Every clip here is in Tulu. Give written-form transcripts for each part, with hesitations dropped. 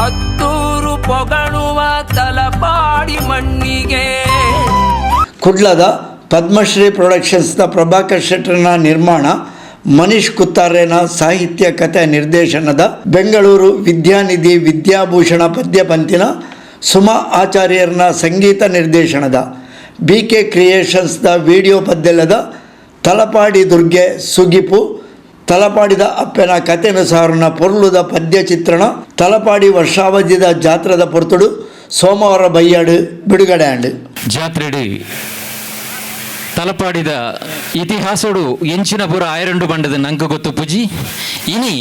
ಅತ್ತೂರು ಪೊಗಳುವ ತಲಪಾಡಿ ಮಣ್ಣಿಗೆ. ಕುಡ್ಲದ ಪದ್ಮಶ್ರೀ ಪ್ರೊಡಕ್ಷನ್ಸ್ನ ಪ್ರಭಾಕರ್ ಶೆಟ್ಟರ್ನ ನಿರ್ಮಾಣ, ಮನೀಶ್ ಕುತ್ತಾರೇನ ಸಾಹಿತ್ಯ ಕಥೆ ನಿರ್ದೇಶನದ, ಬೆಂಗಳೂರು ವಿದ್ಯಾನಿಧಿ ವಿದ್ಯಾಭೂಷಣ ಪದ್ಯಪಂತಿನ ಸುಮಾ ಆಚಾರ್ಯರ್ನ ಸಂಗೀತ ನಿರ್ದೇಶನದ, ಬಿಕೆ ಕ್ರಿಯೇಷನ್ಸ್ದ ವಿಡಿಯೋ ಪದ್ಯಲದ ತಲಪಾಡಿ ದುರ್ಗೆ ಸುಗಿಪು, ತಲಪಾಡಿದ ಅಪ್ಪೆನ ಕಥೆನುಸಾರನ ಪೊರ್ಲುದ ಪದ್ಯ ಚಿತ್ರಣ ತಲಪಾಡಿ ವರ್ಷಾವಧಿದ ಜಾತ್ರದ ಪೊರ್ತುಡು ಸೋಮವಾರ ಬಯ್ಯಾಡು ಬಿಡುಗಡೆ ಆಂಡ್. ಜಾತ್ರೆಡು ತಲಪಾಡಿದ ಇತಿಹಾಸೋಡು ಎಂಚಿನ ಪುರ ಆಯರಂಡು ಬಂಡದ ನಂಕ ಗೊತ್ತು ಪುಜಿ. ಇನಿ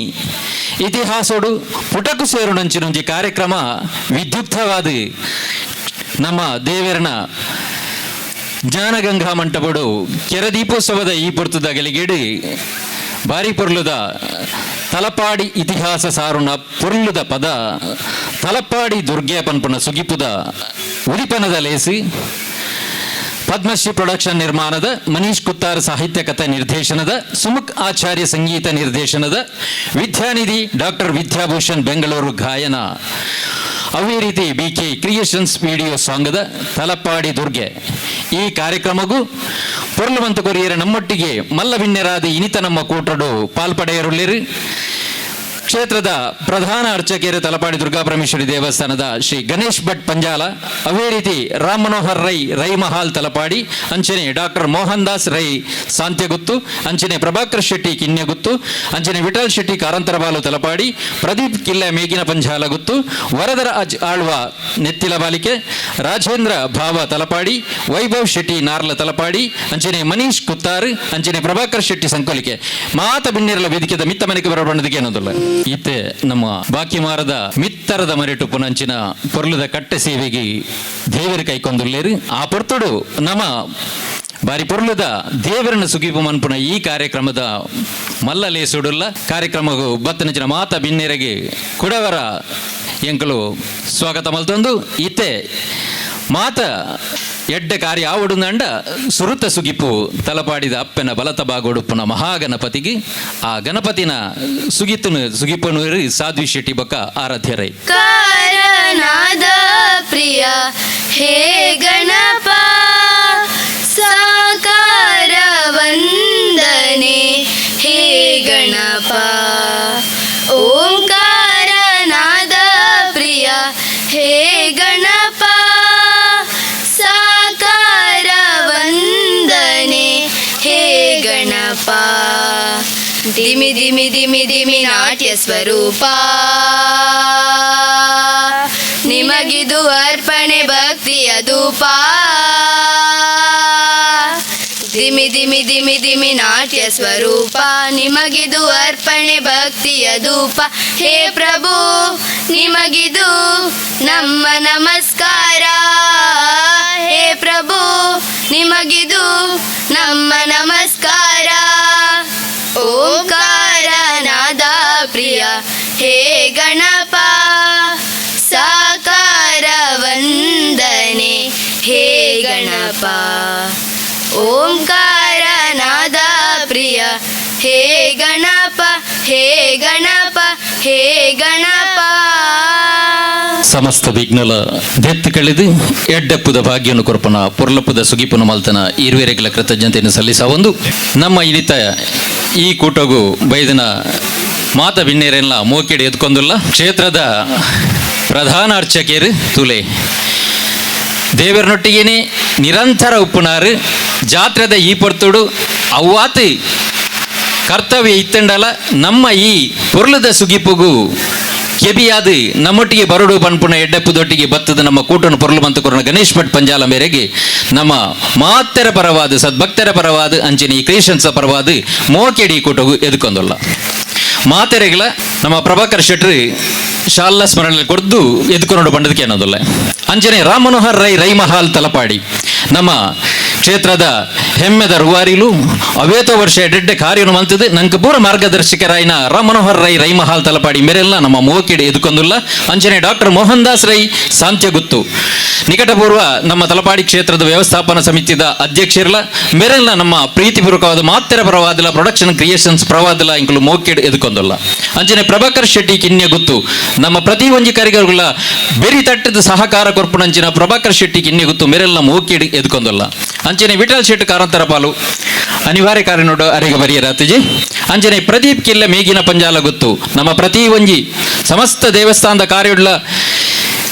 ಇತಿಹಾಸೋಡು ಪುಟಕು ಸೇರುನಂಚಿನೊಂಜಿ ಕಾರ್ಯಕ್ರಮ ವಿದ್ಯುಕ್ತವಾದ ನಮ್ಮ ದೇವೆರನ ಜ್ಞಾನಗಂಗಾ ಮಂಟಪಡು ಕೆರದೀಪೋತ್ಸವದ ಈ ಪೊರ್ತುದ ಗಲಿಗೆಡು ಬಾರಿ ಪೊರ್ಲುದ ತಲಪಾಡಿ ಇತಿಹಾಸ ಸಾರುನ ಪೊರ್ಲುದ ಪದ ತಲಪಾಡಿ ದುರ್ಗೆ ಪನ್ಪುನ ಸುಗಿಪುದ ಉದಿಪನದ ಲೇಸಿ, ಪದ್ಮಶ್ರೀ ಪ್ರೊಡಕ್ಷನ್ ನಿರ್ಮಾಣದ, ಮನೀಶ್ ಕುತ್ತಾರ್ ಸಾಹಿತ್ಯ ಕಥೆ ನಿರ್ದೇಶನದ, ಸುಮುಖ್ ಆಚಾರ್ಯ ಸಂಗೀತ ನಿರ್ದೇಶನದ, ವಿದ್ಯಾನಿಧಿ ಡಾಕ್ಟರ್ ವಿದ್ಯಾಭೂಷಣ್ ಬೆಂಗಳೂರು ಗಾಯನ, ಅವೇ ರೀತಿ ಬಿಕೆ ಕ್ರಿಯೇಷನ್ಸ್ ವಿಡಿಯೋ ಸಾಂಗದ ತಲಪಾಡಿ ದುರ್ಗೆ ಈ ಕಾರ್ಯಕ್ರಮಗೂ ಪೊರ್ಲುವಂತ ಕೊರಿಯರ ನಮ್ಮೊಟ್ಟಿಗೆ ಮಲ್ಲಬಿಣ್ಣರಾದ ಇನಿತ ನಮ್ಮ ಕೂಟಡು ಪಾಲ್ಪಡೆಯರುಳ್ಳಿರು. ಕ್ಷೇತ್ರದ ಪ್ರಧಾನ ಅರ್ಚಕರು ತಲಪಾಡಿ ದುರ್ಗಾ ಪರಮೇಶ್ವರಿ ದೇವಸ್ಥಾನದ ಶ್ರೀ ಗಣೇಶ್ ಭಟ್ ಪಂಜಾಲ, ಅವೇ ರೀತಿ ರಾಮ್ ಮನೋಹರ್ ರೈ, ರೈ ಮಹಾಲ್ ತಲಪಾಡಿ, ಅಂಚನೆ ಡಾಕ್ಟರ್ ಮೋಹನ್ ದಾಸ್ ರೈ ಸಾಂತ್ಯಗುತ್ತು, ಅಂಚನೆ ಪ್ರಭಾಕರ್ ಶೆಟ್ಟಿ ಕಿನ್ಯಗುತ್ತು, ಅಂಚನೆ ವಿಠಲ್ ಶೆಟ್ಟಿ ಕಾರಂತರಬಾಲು ತಲಪಾಡಿ, ಪ್ರದೀಪ್ ಕಿಲ್ಲ ಮೇಗಿನ ಪಂಜಾಲ ಗುತ್ತು, ವರದರ ಅಜ್ ಆಳ್ವ ನೆತ್ತಿಲ ಬಾಲಿಕೆ, ರಾಜೇಂದ್ರ ಭಾವ ತಲಪಾಡಿ, ವೈಭವ್ ಶೆಟ್ಟಿ ನಾರ್ಲ ತಲಪಾಡಿ, ಅಂಚನೆ ಮನೀಶ್ ಕುತ್ತಾರ್, ಅಂಚನೆ ಪ್ರಭಾಕರ್ ಶೆಟ್ಟಿ ಸಂಕೊಲಿಕೆ ಮಾತ ಬಿನ್ನಿರಲ ವೇದಿಕೆದ ಮಿತ್ತ ಮನೆಗೆ ಬರಬಣ್ಣದಕ್ಕೆ ಏನೋದಿಲ್ಲ. ಇತ್ತೆ ನಮ್ಮ ಬಾಕಿ ಮಾರದ ಮಿತ್ತರದ ಮರಿಟು ಪುನಂಚಿನ ಪೊರ್ಲುದ ಕಟ್ಟೆ ಸೇವೆಗೆ ದೇವರು ಕೈಕೊಂದುಲ್ಲೇರು. ಆ ಪೊರ್ತುಡು ನಮ್ಮ ಬಾರಿ ಪೊರ್ಲುದ ದೇವರನ್ನ ಸುಗಿಪು ಮನ್ಪುನ ಈ ಕಾರ್ಯಕ್ರಮದ ಮಲ್ಲಲೆ ಸುಡುಲ್ಲ ಕಾರ್ಯಕ್ರಮವು ಬತ್ತನಂಚಿನ ಮಾತ ಬಿನ್ನೆರೆಗೆ ಕುಡವರ ಎಂಕಲು ಸ್ವಾಗತ ಮಲ್ತೊಂದು, ಇತ್ತೆ ಮಾತ ಎಡ್ಡೆ ಕಾರ್ಯ ಆವಡುಂದಂಡ ಸುರುತ ಸುಗಿಪು ತಲಪಾಡಿದ ಅಪ್ಪನ ಬಲತ ಬಾಗೋಡುಪ್ಪುನ ಮಹಾಗಣಪತಿಗೆ. ಆ ಗಣಪತಿನ ಸುಗಿತನು ಸುಗಿಪನು ಸಾಧ್ವಿ ಶೆಟ್ಟಿ ಬೊಕ್ಕ ಆರಾಧ್ಯ ರೈ. ಓಂಕಾರನಾದ ಪ್ರಿಯ ಹೇ ಗಣಪ, ಸಾಕಾರ ವಂದನೆ ಹೇ ಗಣಪ. ಓಂಕಾರನಾದ ಪ್ರಿಯ ಹೇ ಗಣಪ, ಸಾಕಾರ ವಂದನೆ ಹೇ ಗಣಪ. ದಿಮಿ ದಿಮಿ ದಿಮಿ ದಿಮಿ ನಾಟ್ಯ ಸ್ವರೂಪ, ನಿಮಗಿದು ಅರ್ಪಣೆ ಭಕ್ತಿಯ ಧೂಪ. ದಿಮಿ ದಿಮಿ ದಿಮಿ ದಿಮಿ ನಾಟ್ಯ ಸ್ವರೂಪ, ನಿಮಗಿದು ಅರ್ಪಣೆ ಭಕ್ತಿಯ ಧೂಪ. ಹೇ ಪ್ರಭು, ನಿಮಗಿದು ನಮ್ಮ ನಮಸ್ಕಾರ. ಹೇ ಪ್ರಭು, ನಿಮಗಿದು ನಮ್ಮ ನಮಸ್ಕಾರ. ಓಂಕಾರ ನಾದ ಪ್ರಿಯ ಹೇ ಗಣಪ, ಸಾಕಾರ ವಂದನೆ ಹೇ ಗಣಪ. ಓಂಕಾರ ನಾದ ಪ್ರಿಯ ಹೇ ಗಣಪ, ಹೇ ಗಣಪ, ಹೇ ಗಣಪ. ಸಮಸ್ತ ವಿಘ್ನಲ ದೆತ್ತು ಕಳೆದು ಎಡ್ಡೆಪ್ಪುದ ಭಾಗ್ಯನು ಕೊರ್ಪನ ಪೊರ್ಲಪ್ಪುದ ಸುಗಿಪುನ ಮಲ್ತನ ಈರ್ವೇರೆಗಳ ಕೃತಜ್ಞತೆಯನ್ನು ಸಲ್ಲಿಸ ಒಂದು ನಮ್ಮ ಇನಿತ ಈ ಕೂಟಗು ಬೈದನ ಮಾತ ಬಿನ್ನೇರೆಲ್ಲ ಮೋಕೆಡೆ ಎದ್ಕೊಂದುಲ್ಲ. ಕ್ಷೇತ್ರದ ಪ್ರಧಾನ ಅರ್ಚಕರು ತುಲೆ, ದೇವರನೊಟ್ಟಿಗೇನೆ ನಿರಂತರ ಉಪ್ಪುನಾರು. ಜಾತ್ರೆದ ಈ ಪೊರ್ತುಡು ಅವ್ವಾತು ಕರ್ತವ್ಯ ಇತ್ತಂಡಲ ನಮ್ಮ ಈ ಪೊರ್ಲದ ಸುಗಿಪುಗು ಕೆಬಿಯಾದ ನಮ್ಮೊಟ್ಟಿಗೆ ಬರಡು ಪನ್ಪುನ ಎಡ್ಡೆಪ್ಪುದೊಟ್ಟಿಗೆ ಬತ್ತದ ನಮ್ಮ ಕೂಟನು ಪೊರ್ಲು ಬಂತು ಕೊರಣ ಗಣೇಶ್ ಭಟ್ ಪಂಜಾಲ ಮೇರೆಗೆ ನಮ್ಮ ಮಾತೆರ ಪರವಾದ, ಸದ್ಭಕ್ತರ ಪರವಾದ, ಅಂಚಿನ ಈ ಕ್ರಿಯೇಷನ್ಸ್ ಪರವಾದ ಮೋಕೆಡಿ ಕೂಟಗು ಎದುಕೊಂದಲ್ಲ. ಮಾತೆರೆಗಳ ನಮ್ಮ ಪ್ರಭಾಕರ್ ಶೆಟ್ರಿ ಶಾಲಾ ಸ್ಮರಣೆ ಕೊಡ್ದು ಎದುಕೊಂಡು ಬಂಡದಕ್ಕೆ ಅನ್ನೋದಲ್ಲ. ಅಂಚನೆ ರಾಮ್ ಮನೋಹರ್ ರೈ, ರೈ ಮಹಾಲ್ ತಲಪಾಡಿ, ನಮ್ಮ ಕ್ಷೇತ್ರದ ಹೆಮ್ಮೆದ ರೂವಾರಿಲು ಅವೇತೋ ವರ್ಷ ಎಡೆಡ್ಡೆ ಕಾರ್ಯನು ಮಂತದು ನಂಗೆ ಪೂರ ಮಾರ್ಗದರ್ಶಕರಾಯಿನ ರಾಮನೋಹರ್ ರೈ ರೈಮಹಾಲ್ ತಲಪಾಡಿ ಮೇರೆಲ್ಲ ನಮ್ಮ ಮೋಕಿಡಿ ಎದುಕೊಂದುಲ್ಲ. ಅಂಚನೆ ಡಾಕ್ಟರ್ ಮೋಹನ್ ದಾಸ್ ರೈ ಸಾಂತ್ಯಗುತ್ತು ನಿಕಟಪೂರ್ವ ನಮ್ಮ ತಲಪಾಡಿ ಕ್ಷೇತ್ರದ ವ್ಯವಸ್ಥಾಪನಾ ಸಮಿತಿದ ಅಧ್ಯಕ್ಷರ್ಲ ಮೇರೆಲ್ಲ ನಮ್ಮ ಪ್ರೀತಿಪೂರ್ವಕವಾದ ಮಾತ್ರ ಪರವಾದಿಲ್ಲ ಪ್ರೊಡಕ್ಷನ್ ಕ್ರಿಯೇಷನ್ಸ್ ಪರವಾದಿಲ್ಲ ಇಂಕಲು ಮೋಕಿಡ್ ಎದುಕೊಂದುಲ್ಲ. ಅಂಚನೆ ಪ್ರಭಾಕರ್ ಶೆಟ್ಟಿ ಕಿನ್ಯ ಗುತ್ತು ನಮ್ಮ ಪ್ರತಿ ಒಂಜಿ ಕಾರಿಗರುಗಳ ಬೆರಿ ತಟ್ಟದ ಸಹಕಾರ ಕೊರ್ಪುನಂಚಿನ ಪ್ರಭಾಕರ್ ಶೆಟ್ಟಿ ಕಿನ್ಯ ಗುತ್ತು ಮೇರೆಲ್ಲ ಮೋಕಿಡ್ ಎದುಕೊಂದುಲ್ಲ. ಅಂಚನೆ ವಿಠಲ್ ಶೆಟ್ಟಿ ಕಾರಂತರ ಪಾಲು ಅನಿವಾರ್ಯ ಕಾರಣೋಡು ಅರೆಗೆ ಬರಿಯರಾತಜಿ. ಅಂಚನೆ ಪ್ರದೀಪ್ ಕಿಲ್ಲ ಮೇಗಿನ ಪಂಜಾಲ ಗುತ್ತು ನಮ್ಮ ಪ್ರತಿ ಒಂಜಿ ಸಮಸ್ತ ದೇವಸ್ಥಾನದ ಕಾರ್ಯುಡ್ಲ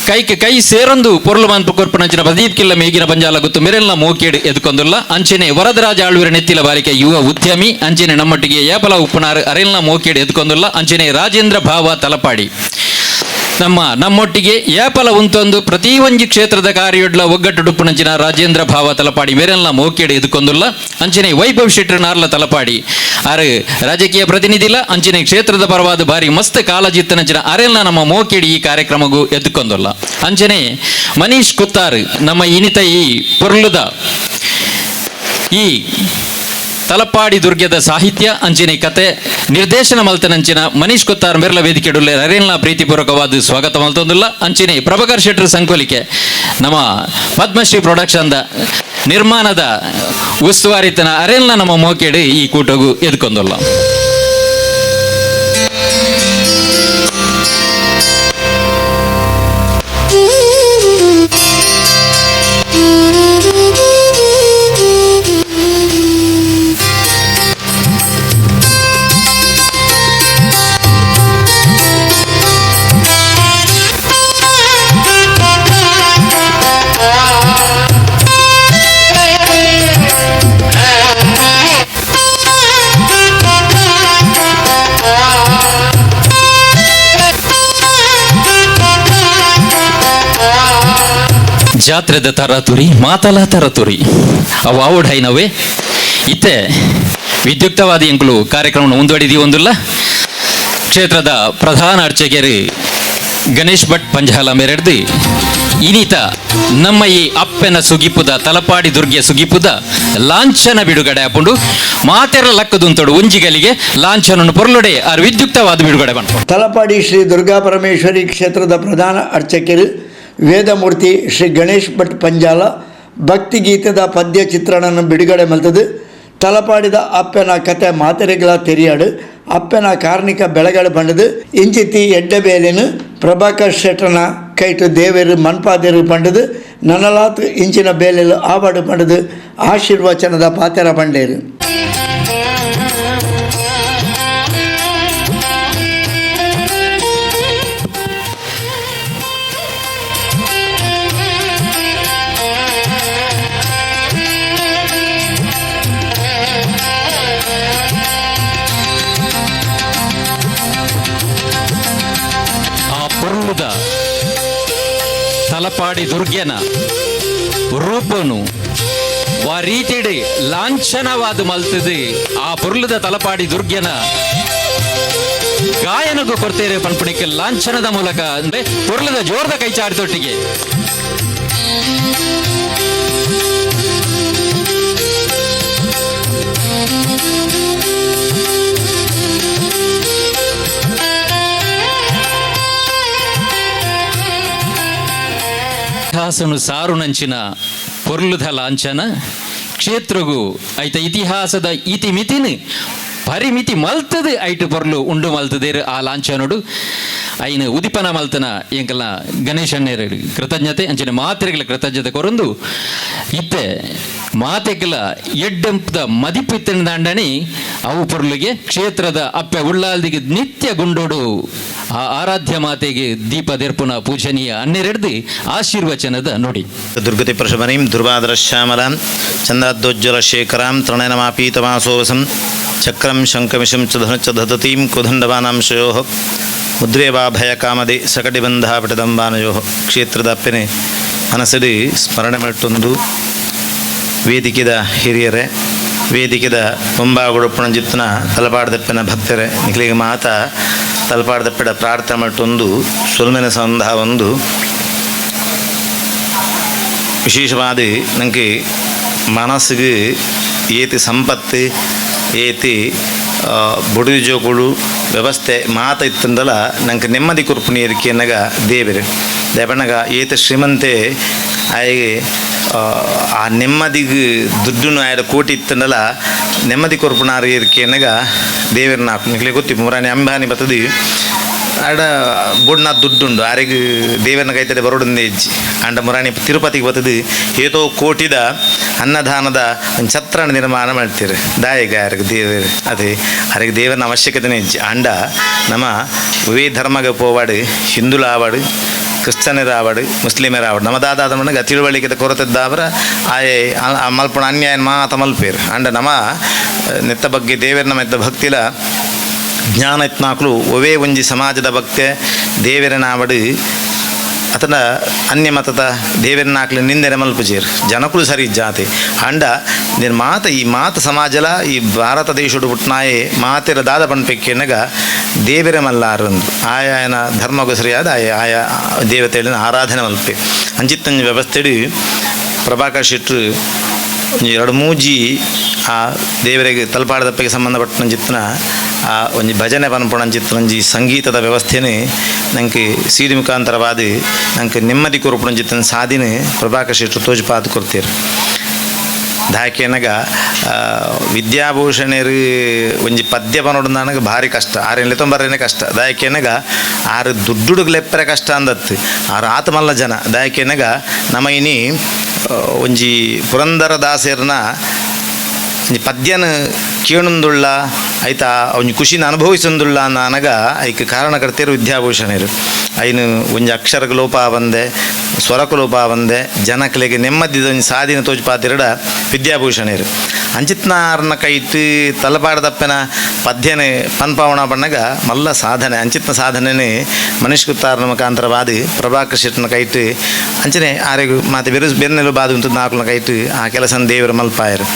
ಕೈಗೆ ಕೈ ಸೇರೊಂದು ಪೊರ್ಲು ಮಾನ್ಪು ಕೊರ್ಪುನಂಚಿನ ಪ್ರದೀಪ್ ಕಿಲ್ಲ ಮೇಗಿನ ಪಂಜಾಲ ಗುತ್ತು ಮೆರೆಲ್ಲ ಮೋಕೇಡು ಎದುಕೊಂದುಲ್ಲ. ಅಂಚನೆ ವರದರಾಜ ಆಳ್ವಿರ ನೆತ್ತಿಲ ಬಾಲಿಕೆ ಯುವ ಉದ್ಯಮಿ ಅಂಚನೆ ನಮ್ಮೊಟ್ಟಿಗೆ ಏಪಲ ಉಪ್ಪುನಾರು ಅರೆಲ್ನ ಮೋಕೇಡು ಎದುಕೊಂದುಲ್ಲ. ಅಂಚನೆ ರಾಜೇಂದ್ರ ಭಾವ ತಲಪಾಡಿ ನಮ್ಮ ನಮ್ಮೊಟ್ಟಿಗೆ ಏಪಲ ಉಂತೊಂದು ಪ್ರತಿ ಒಂಜಿ ಕ್ಷೇತ್ರದ ಕಾರ್ಯೊಡ್ಲ ಒಗ್ಗಟ್ಟು ಡುಪ್ಪುನಂಚಿನ ರಾಜೇಂದ್ರ ಭಾವ ತಲಪಾಡಿ ಮೇರೆಲ್ಲ ಮೋಕೇಡು ಎದುಕೊಂದುಲ್ಲ. ಅಂಚನೆ ವೈಭವ್ ಶೆಟ್ಟರ್ ನಾರ್ಲ ತಲಪಾಡಿ ಆರು ರಾಜಕೀಯ ಪ್ರತಿನಿಧಿಲ ಅಂಚನೆ ಕ್ಷೇತ್ರದ ಪರವಾದ ಭಾರಿ ಮಸ್ತ್ ಕಾಲಜಿತ್ತನಂಚಿನ ಅರೆಲ್ನ ನಮ್ಮ ಮೋಕೇಡಿ ಈ ಕಾರ್ಯಕ್ರಮಗೂ ಎದ್ದುಕೊಂದುಲ್ಲ. ಅಂಚನೆ ಮನೀಶ್ ಕುತ್ತಾರ್ ನಮ್ಮ ಇನಿತ ಈ ಪೊರ್ಲುದ ಈ ತಲಪಾಡಿ ದುರ್ಗದ ಸಾಹಿತ್ಯ ಅಂಚಿನ ಕತೆ ನಿರ್ದೇಶನ ಮಲ್ತನಂಚಿನ ಮನೀಶ್ ಕೊತ್ತಾರ್ ಮೆರ್ಲ ವೇದಿಕೆ ಅರೇಲ್ನ ಪ್ರೀತಿಪೂರ್ವಕವಾದ ಸ್ವಾಗತ ಮಲ್ತೊಂದುಲ್ಲ. ಅಂಚಿನೆ ಪ್ರಭಾಕರ್ ಶೆಟ್ಟರ್ ಸಂಕೊಲಿಕೆ ನಮ್ಮ ಪದ್ಮಶ್ರೀ ಪ್ರೊಡಕ್ಷನ್ದ ನಿರ್ಮಾಣದ ಉಸ್ತುವಾರಿತನ ಅರೇಲ್ನ ನಮ್ಮ ಮೋಕೆಡು ಈ ಕೂಟಗೂ ಎದ್ಕೊಂದುಲ್ಲ. ಜಾತ್ರೆದ ತರತುರಿ ಮಾತಲ ತರತುರಿ ಅವು ಆವುಡೈನವೇ ಇತ್ತೆ ವಿದ್ಯುಕ್ತವಾದ ಎಂಕುಲು ಕಾರ್ಯಕ್ರಮ ಮುಂದುವಡಿದಿ ಒಂದುಲ್ಲ. ಕ್ಷೇತ್ರದ ಪ್ರಧಾನ ಅರ್ಚಕರು ಗಣೇಶ್ ಭಟ್ ಪಂಜಾಲ ಮೇರೆಡ್ದು ಇನಿತ ನಮ್ಮ ಈ ಅಪ್ಪೆನ ಸುಗಿಪುದ ತಲಪಾಡಿ ದುರ್ಗೆ ಸುಗಿಪುದ ಲಾಂಛನ ಬಿಡುಗಡೆ ಆಪುಂಡು. ಮಾತೆರ ಲಕ್ಕದುಂತೋಡು ಒಂಜಿಗಲಿಗೆ ಲಾಂಛನನ್ನು ಪೊರ್ಲುಡೆ ಆರು ವಿದ್ಯುಕ್ತವಾದ ಬಿಡುಗಡೆ ಬಂತು. ತಲಪಾಡಿ ಶ್ರೀ ದುರ್ಗಾ ಪರಮೇಶ್ವರಿ ಕ್ಷೇತ್ರದ ಪ್ರಧಾನ ಅರ್ಚಕರು ವೇದಮೂರ್ತಿ ಶ್ರೀ ಗಣೇಶ್ ಭಟ್ ಪಂಜಾಲ ಭಕ್ತಿಗೀತದ ಪದ್ಯ ಚಿತ್ರಣನ್ನು ಬಿಡುಗಡೆ ಮಲ್ತದು. ತಲಪಾಡಿದ ಅಪ್ಪನ ಕತೆ ಮಾತೆರೆಗಳ ತೆರಿಯಾಡು ಅಪ್ಪನ ಕಾರ್ಣಿಕ ಬೆಳಗಡೆ ಬಂಡದು ಇಂಚಿತಿ ಎಡ್ಡೆಬೇಲಿನ ಪ್ರಭಾಕರ್ ಶೆಟ್ಟನ ಕೈಟು ದೇವೇರು ಮನ್ಪಾದೇರು ಪಂಡದು ನನಲಾತ್ ಇಂಚಿನ ಬೇಲೆಲು ಆವಾಡು ಪಂಡದು ಆಶೀರ್ವಚನದ ಪಾತೆರ ಬಂಡೇರು. ತಲಪಾಡಿ ದುರ್ಗೆನ ರೂಪನು ವಾ ರೀತಿಡಿ ಲಾಂಛನವಾದ ಮಲ್ತದೆ ಆ ಪೊರ್ಲುದ ತಲಪಾಡಿ ದುರ್ಗೆನ ಗಾಯನಗೂ ಕೊಡ್ತೇವೆ ಪನ್ಪುಣಿಕೆ ಲಾಂಛನದ ಮೂಲಕ ಅಂದ್ರೆ ಪೊರ್ಲುದ ಜೋರದ ಕೈ ಚಾಡಿದೊಟ್ಟಿಗೆ. ಇತಿಹಾಸನು ಸಾರು ನಂಚಿನ ಪೊರ್ಲುದ ಲಾಂಛನ ಕ್ಷೇತ್ರಗು ಐತ ಇತಿಹಾಸದ ಇತಿಮಿತಿನ ಪರಿಮಿತಿ ಮಲ್ತದೆ ಐಟು ಪೊರ್ಲು ಉಂಡು ಮಲ್ತದೇರು ಆ ಲಾಂಛನೋಡು ಐನ ಉದಿಪನ ಮಲ್ತನ ಎಂಕಲ್ನ ಗಣೇಶಣ್ಣೇರು ಕೃತಜ್ಞತೆ ಅಂಚಿನ ಮಾತ್ರೆಗಳ ಕೃತಜ್ಞತೆ ಕೊರಂದು ಇತ್ತೆ ಮಾತೆಗ್ಲ ಎಡ್ಡೆಂಪದ ಮದಿಪು ಇತ್ತಿನ ದಾಂಡಣಿ ಅವು ಪೊರ್ಲುಗೆ ಕ್ಷೇತ್ರದ ಅಪ್ಪೆ ಉಳ್ಳಾಲ್ದಿಗೆ ನಿತ್ಯ ಗುಂಡೋಡು ಆ ಆರಾಧ್ಯ ಮಾತೆಗೆ ದೀಪ ದೆರ್ಪುನ ಪೂಜನೀಯ ಅನ್ನೆರೆಡ್ದು ಆಶೀರ್ವಚನದ ನೋಡಿ. ದುರ್ಗತಿ ಪ್ರಶಮನೀಂ ಧ್ರುವಾದರಶ್ಯಾಮಲಾಂ ಚಂದ್ರಾದ್ದೋಜ್ವಲ ಶೇಖರಾಂ ತ್ರಣಯನಮಾಪೀತಮಾಸೋವಸಂ ಚಕ್ರಂ ಶಂಖಮಿಷಂ ಚ ಧನುಚ್ಚ ದಧತೀಂ ಕುದಂಡವಾನಾಂ ಶಯೋಃ ಮುದ್ರೇವಾಭಯಕಾಮದಿ ಸಕಟಿಬಂಧಾಪಟದಂಬಾನಯೋ. ಕ್ಷೇತ್ರದ ಅಪ್ಪೆನೆ ಮನಸ್ಸಡಿ ಸ್ಮರಣೆ ಮಟ್ಟೊಂದು ವೇದಿಕೆದ ಹಿರಿಯರೇ, ವೇದಿಕೆದ ಮುಂಬಾಗುಡಪ್ಪಣಜಿತ್ತನ ತಲಪಾಡದಪ್ಪನ ಭಕ್ತರೇ, ನಿಖಲಿಗೆ ಮಾತ ತಲಪಾಡದಪ್ಪಡ ಪ್ರಾರ್ಥನೆ ಮಟ್ಟೊಂದು ಸೊಲ್ಮೆನ ಸಂಧ ಒಂದು ವಿಶೇಷವಾದ ನನಗೆ ಮನಸ್ಸಿಗೆ ಏತಿ ಸಂಪತ್ತು ಏತಿ ಬುಡುಜೋಗುಳು ವ್ಯವಸ್ಥೆ ಮಾತ ಇತ್ತಂದಲ ನಂಗೆ ನೆಮ್ಮದಿ ಕೊರ್ಪುನಿ ಎರಿಕೆನಗ ದೇವರು ದೇವನಗ ಏತ ಶ್ರೀಮಂತೆ ಆಯೆ ಆ ನೆಮ್ಮದಿಗೆ ದುಡ್ಡುನು ಆಯಡ ಕೋಟಿ ಇತ್ತಂದಲ ನೆಮ್ಮದಿ ಕೊರ್ಪುನಾರು ಎರಿಕೆನಗ ದೇವರನ್ನ ನಿಕ್ಲೆ ಗೊತ್ತಿ ಮುರಾಣಿ ಅಂಬಾನಿ ಬರ್ತದೆ ಆಡ ಬೊಡ್ನ ದುಡ್ಡುಂಡು ಆರೆಗ್ ದೇವರನ್ನ ಕೈತಡೆ ಬರೋಡಂದೇ ಇಜ್ಜಿ ಅಂಡ ಮುರಾಣಿ ತಿರುಪತಿಗೆ ಬರ್ತದೆ ಏತೋ ಕೋಟಿದ ಅನ್ನದಾನದ ಒಂದು ಛತ್ರನ ನಿರ್ಮಾಣ ಮಾಡ್ತೀರಿ ದಾಯಿಗ ಆರಿಗೆ ದೇವರು ಅದೇ ಆರಿಗೆ ದೇವರನ್ನ ಅವಶ್ಯಕತೆನೇ ಇಜ್ಜಿ. ಅಂಡ ನಮ್ಮ ವೇ ಧರ್ಮಗೆ ಪೋವಾಡು, ಹಿಂದುಲ ಆವಾಡು, ಕ್ರಿಶ್ಚಿಯನರ ಆವಡು, ಮುಸ್ಲಿಮರ ಆವಡು, ನಮ್ಮ ದಾದಾದ ಮಣ್ಣಗ ತಿಳುವಳಿಕೆದ ಕೊರತೆ ದಾವರ ಆಯೆ ಮಲ್ಪಣ ಅನ್ಯಾಯ ಮಾತ ಮಲ್ಪೇರು. ಅಂಡ ನಮ್ಮ ನೆತ್ತ ಬಗ್ಗೆ ದೇವರ ಮೆತ್ತ ಭಕ್ತಿಲ ಜ್ಞಾನ ಇತ್ನಾಕ್ಲು ಒವೇ ಒಂಜಿ ಸಮಾಜದ ಭಕ್ತೆ ದೇವರನಾವಡು ಅತನ ಅನ್ಯ ಮತದ ದೇವರನಾಕ್ಲು ನಿಂದೆನೆ ಮಲ್ಪುಜೇರು ಜನಕುಲು ಸರಿ ಜಾತಿ. ಅಂಡ ನಿನ್ನ ಮಾತ ಈ ಮಾತ ಸಮಾಜಲ ಈ ಭಾರತ ದೇಶಡು ಪುಟ್ನಾಯೆ ಮಾತೆರ ದಾದ ಪನ್ಪೆಕ್ಕೆನಗ ದೇವರ ಮಲ್ಲಾರಂದು ಆಯಾಯನ ಧರ್ಮಗೂ ಸರಿಯಾದ ಆಯ ಆಯಾ ದೇವತೆಗಳನ್ನ ಆರಾಧನೆ ಮಲ್ಪೆ ಅಂಚಿತ್ತಂಜಿ ವ್ಯವಸ್ಥೆಡು ಪ್ರಭಾಕರ್ ಶೆಟ್ರು ಒಂಜಿ ಎರಡು ಮೂಜಿ ಆ ದೇವರಿಗೆ ತಲಪಾಡದಪ್ಪಗೆ ಸಂಬಂಧಪಟ್ಟ ಚಿತ್ರನ ಆ ಒಂಜಿ ಭಜನೆ ಪನ್ಪುಣ ಚಿತ್ರಂಜಿ ಸಂಗೀತದ ವ್ಯವಸ್ಥೆನೆ ನಂಗೆ ಸೀಡಿ ಮುಖಾಂತರವಾದ ನಂಗೆ ನೆಮ್ಮದಿ ಕೊರಪುಣ ಚಿತ್ರನ ಸಾಧಿನೆ ಪ್ರಭಾಕರ್ ಶೆಟ್ರು ತೋಜುಪಾದ ಕೊಡ್ತೀರು. ದಾಕೆನಗ ವಿದ್ಯಾಭೂಷಣರು ಒಂಜಿ ಪದ್ಯ ಪನೋಡು ಭಾರಿ ಕಷ್ಟ, ಆರು ಲೆತ್ತೊಂಬರೇನೆ ಕಷ್ಟ. ದಾಯಕೆನಗ ಆರು ದುಡ್ಡುಡುಗ್ ಲೆಪ್ಪರೆ ಕಷ್ಟ ಅಂದತ್ತು ಆರು ಆತಮಲ್ಲ ಜನ. ದಾಯಕೆನಗ ನಮ್ಮ ಇನಿ ಒಂಜಿ ಪುರಂದರ ದಾಸರ್ನ ಒಂಜಿ ಪದ್ಯನ ಕೇಣುಂದುಳ್ಳ ಆಯ್ತಾ ಒಂಜಿ ಖುಷಿನ ಅನುಭವಿಸೊಂದುಳ್ಳ ಅನ್ನಗ ಐಕ್ ಕಾರಣಕರ್ತೇರು ವಿದ್ಯಾಭೂಷಣರು. ಐನು ಒಂಜಿ ಅಕ್ಷರಕ್ಕೆ ಲೋಪ ಬಂದೆ, ಸ್ವರಕ್ಕೆ ಲೋಪ ಬಂದೆ, ಜನಕ್ಲೆಗೆ ನೆಮ್ಮದಿದ ಒಂಜಿ ಸಾಧಿನ ತೋಜುಪಾತಿರಡ ವಿದ್ಯಾಭೂಷಣರು. ಅಂಚಿತ್ನಾರ್ನ ಕೈಟ್ ತಲಪಾಡದಪ್ಪನ ಪದ್ಯನೆ ಪನ್ಪಾವಣ ಬಣ್ಣಗ ಮಲ್ಲ ಸಾಧನೆ ಅಂಚಿತ್ನ ಸಾಧನೆನೇ ಮನೀಶ್ ಕುತ್ತಾರನ ಮುಖಾಂತರವಾದ ಪ್ರಭಾಕರ್ ಶೆಟ್ಟನ ಕೈಟ್ ಅಂಚನೆ ಆರೆಗು ಮಾತೆ ಬೆರು ಬೆನ್ನೆಲು ಬಾದು ಉಂಟು ನಾಲ್ಕುನ ಕೈಟ್ ಆ ಕೆಲಸನ ದೇವರ ಮಲ್ಪಾಯರು.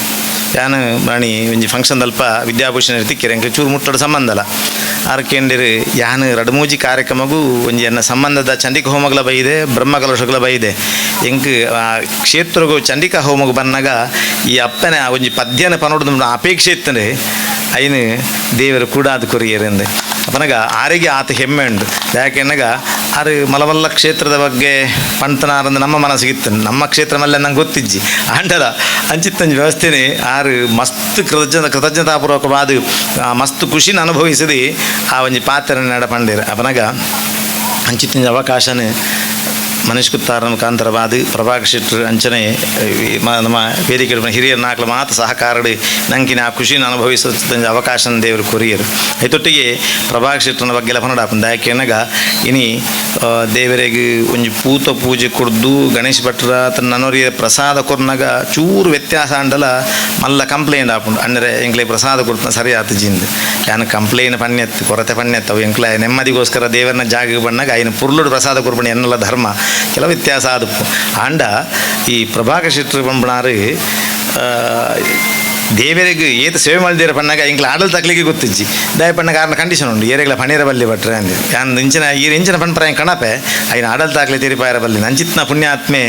ಯಾನು ರಾಣಿ ಒಂಜಿ ಫಂಕ್ಷನ್ ದಲ್ಪ ವಿದ್ಯಾಭೂಷಣ ತಿಕ್ಕಿರ ಎಂಕ್ ಚೂರು ಮುಟ್ಟಡ ಸಂಬಂಧಲ ಆರ್ಕೆಂಡಿರು ಯಾನು ರಡ್ಮೂಜಿ ಕಾರ್ಯಕ್ರಮಗೂ ಒಂಜಿ ಎನ್ನ ಸಂಬಂಧದ ಚಂಡಿಕಾ ಹೋಮಗಳ ಬೈದೆ, ಬ್ರಹ್ಮಕಲಶಗಳ ಬೈದೆ. ಎಂಕ್ ಆ ಕ್ಷೇತ್ರಗೂ ಚಂಡಿಕಾ ಹೋಮಗು ಬನ್ನಾಗ ಈ ಅಪ್ಪನ ಒಂಜಿ ಪದ್ಯನ ಪನೋಡು ಅಪೇಕ್ಷೆ ಇತ್ತಂದ್ರೆ ಐನು ದೇವರು ಕೂಡ ಅದು ಕೊರಿಯರೆಂದೆ ಅಪನಗ ಆರಿಗೆ ಆತ ಹೆಮ್ಮೆ ಉಂಡು. ಯಾಕೆನ್ನಗ ಆರು ಮಲವಲ್ಲ ಕ್ಷೇತ್ರದ ಬಗ್ಗೆ ಪಂತನಾರಂದು ನಮ್ಮ ಮನಸ್ಸಿಗಿತ್ತು, ನಮ್ಮ ಕ್ಷೇತ್ರ ಮಲ್ಲ ನಂಗೆ ಗೊತ್ತಿಜ್ಜಿ ಅಂಡಲ ಅಂಚಿತ್ತಂಜಿ ವ್ಯವಸ್ಥೆನೆ ಆರು ಮಸ್ತ್ ಕೃತಜ್ಞತಾಪೂರ್ವಕವಾದ ಮಸ್ತ್ ಖುಷಿನ ಅನುಭವಿಸಿದಿ ಆ ಒಂಜಿ ಪಾತ್ರ ನಡ ಪಂಡೇರು. ಅಪನಗ ಅಂಚಿತ್ತಂಜಿ ಅವಕಾಶನೇ ಮನೀಶ್ ಕುತ್ತಾರನ ಮುಖಾಂತರವಾದ ಪ್ರಭಾಕರ್ ಶೆಟ್ಟರು ಅಂಚನೆ ನಮ್ಮ ವೇದಿಕೆ ಹಿರಿಯರ ನಾಲ್ಕು ಮಾತು ಸಹಕಾರಡು ನಂಕಿನ ಆ ಖುಷಿನ ಅನುಭವಿಸ ಅವಕಾಶ ದೇವರು ಕೊರಿಯರು. ಐತೊಟ್ಟಿಗೆ ಪ್ರಭಾಕರ್ ಶೆಟ್ಟರನ ಬಗ್ಗೆ ಲಪನಡಾಪಂದ. ಯಾಕೆನಗ ಇನಿ ದೇವರಿಗೆ ಒಂಜಿ ಪೂತ ಪೂಜೆ ಕೊಡ್ದು ಗಣೇಶ್ ಭಟ್ರ ತನ್ನ ನನೋರಿಯ ಪ್ರಸಾದ ಕೊರ್ನಾಗ ಚೂರು ವ್ಯತ್ಯಾಸ ಅಂಡಲ ಮಲ್ಲ ಕಂಪ್ಲೇಂಟ್ ಆಪುಂಡು. ಅಂದರೆ ಎಂಕ್ಲೆ ಪ್ರಸಾದ ಕೊಡ್ತಾನ ಸರಿ ಆತು ಜಿಂದು ಯಾನು ಕಂಪ್ಲೇಂಟ್ ಪಣ್ಯತ್ತು ಕೊರತೆ ಪಣ್ಯತ್ತು ಅವು ಎಂಕ್ಲೆ ನೆಮ್ಮದಿಗೋಸ್ಕರ ದೇವರನ್ನ ಜಾಗಕ್ಕೆ ಬಣ್ಣಾಗ ಐನು ಪುರ್ಲುಡು ಪ್ರಸಾದ ಕೊರ್ಪಣೆ ಎನ್ನೆಲ್ಲ ಧರ್ಮ ಕೆಲವು ವ್ಯತ್ಯಾಸ ಆದಪ್ಪು. ಆಂಡ ಈ ಪ್ರಭಾಕರ್ ಶೆಟ್ಟರು ಪಂಪಣಾರು ದೇವರಿಗೆ ಏತ ಸೇವೆ ಮಾಡಿದ್ದೀರ ಪಣ್ಣಾಗ ಎಂಕ್ಲ ಆಡಲ್ ತಕ್ಲಿಕ್ಕೆ ಗೊತ್ತಿಜ್ಜಿ ದಾಯ ಪಣ್ಣಾಗ ಆರ್ನ ಕಂಡೀಷನ್ ಉಂಡು ಏರೆಗ್ಲ ಪಣೀರ ಬಲ್ಲಿ ಭಟ್ರೆ ಅಂದೆ ಯಾನ್ ಇಂಚಿನ ಈ ಇಂಚಿನ ಪಣ್ಪರ ಕಣಪೆ ಐನ ಆಡಲ್ ತಾಕ್ಲೆ ತಿರಿಪಾಯರ ಬಲ್ಲಿ ಅಂಚಿತ್ನ ಪುಣ್ಯಾತ್ಮೆ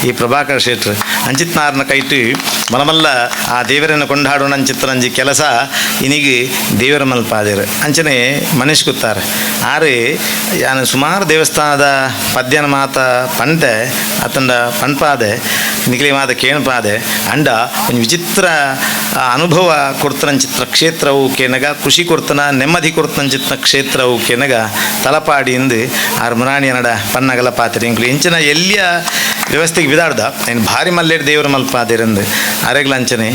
ಈ ಪ್ರಭಾಕರ್ ಶೆಟ್ರು ಅಂಚಿತ್ನ ಆರ್ನ ಕೈಟು ಮಲಮಲ್ಲ ಆ ದೇವರನ್ನು ಕೊಂಡಾಡೋಣ ಅಂಚಿತ್ರನಂಜಿ ಕೆಲಸ ಇನಿಗೆ ದೇವರ ಮಲ್ಪಾದೇರು. ಅಂಚನೆ ಮನೀಶ್ ಕುತ್ತಾರೆ ಆರೆ ಯಾನು ಸುಮಾರು ದೇವಸ್ಥಾನದ ಪದ್ಯನ ಮಾತ ಪಂಟೆ ಅತಂಡ ಪಣ್ಪಾದೆ ನಿಕ್ಲಿ ಮಾತ ಕೇಣಪಾದೆ ಅಂಡ ಒಂದು ವಿಚಿತ್ರ ಅನುಭವ ಕೊಡ್ತನಂಚಿತ್ರ ಕ್ಷೇತ್ರವು ಕೇನಗ ಖುಷಿ ಕೊಡ್ತನ ನೆಮ್ಮದಿ ಕೊಡ್ತನಂಚಿತ್ರ ಕ್ಷೇತ್ರವು ಕೇನಗ ತಲಪಾಡಿ ಎಂದು ಆರು ಮುರಾಣಿಯನಡ ಪನ್ನಗಲ ಪಾತ್ರೆ ಇಂಕ್ಲು ಇಂಚಿನ ಎಲ್ಲಿಯ ವ್ಯವಸ್ಥೆಗೆ ಬಿದಾಡ್ದ ಏನು ಭಾರಿ ಮಲ್ಲೇರು ದೇವರ ಮಲ್ಪಾದಿರಂದು ಆರೆಗ್ಲ ಅಂಚನೆ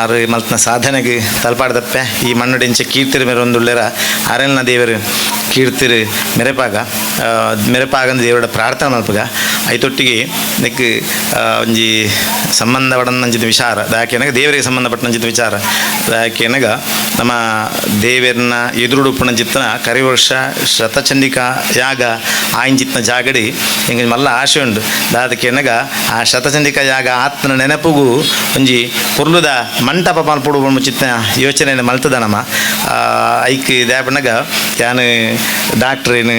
ಆರು ಮಲ್ತನ ಸಾಧನೆಗೆ ತಲಪಾಡ್ದಪ್ಪೆ ಈ ಮಣ್ಣುಡೆಂಚ ಕೀರ್ತಿರು ಮೇರೆ ಒಂದುಳ್ಳೆರ ಆರೆಲ್ನ ದೇವರು ಕೀರ್ತಿರು ಮೆರೆಪಾಗ ಮೆರೆಪಾಗಂದು ದೇವರ ಪ್ರಾರ್ಥನೆ ಮಲ್ಪಗ ಐತೊಟ್ಟಿಗೆ ನೆಕ್ ಒಂಜಿ ಸಂಬಂಧಪಟ್ಟಂಚಿನ ವಿಚಾರ ದಾಕೆನಗ ದೇವರಿಗೆ ಸಂಬಂಧಪಟ್ಟಂಚಿನ ವಿಚಾರ ದಾಕೆನಗ ನಮ್ಮ ದೇವರನ್ನ ಎದುರುಡುಪುಣಂಚಿತ್ತನ ಕರಿವರ್ಷ ಶತಚಂಡಿಕಾ ಯಾಗ ಆಯಿಂಚಿತ್ನ ಜಾಗಡಿ ಎಂಗೆ ಮಲ್ಲ ಆಶೆ ಉಂಡು ದಾದಕೆನಗ ಆ ಶತಚಂಡಿಕಾ ಯಾಗ ಆತ್ಮನ ನೆನಪುಗು ಒಂಜಿ ಪೊರ್ಲುದ ಮಂಟಪ ಮಲ್ಪೊಡು ಚಿತ್ನ ಯೋಚನೆ ಮಲ್ತದ ನಮ್ಮ ಐಕ್ ದಾಪನಗ ಯಾನು ಡಾಕ್ಟ್ರೇನು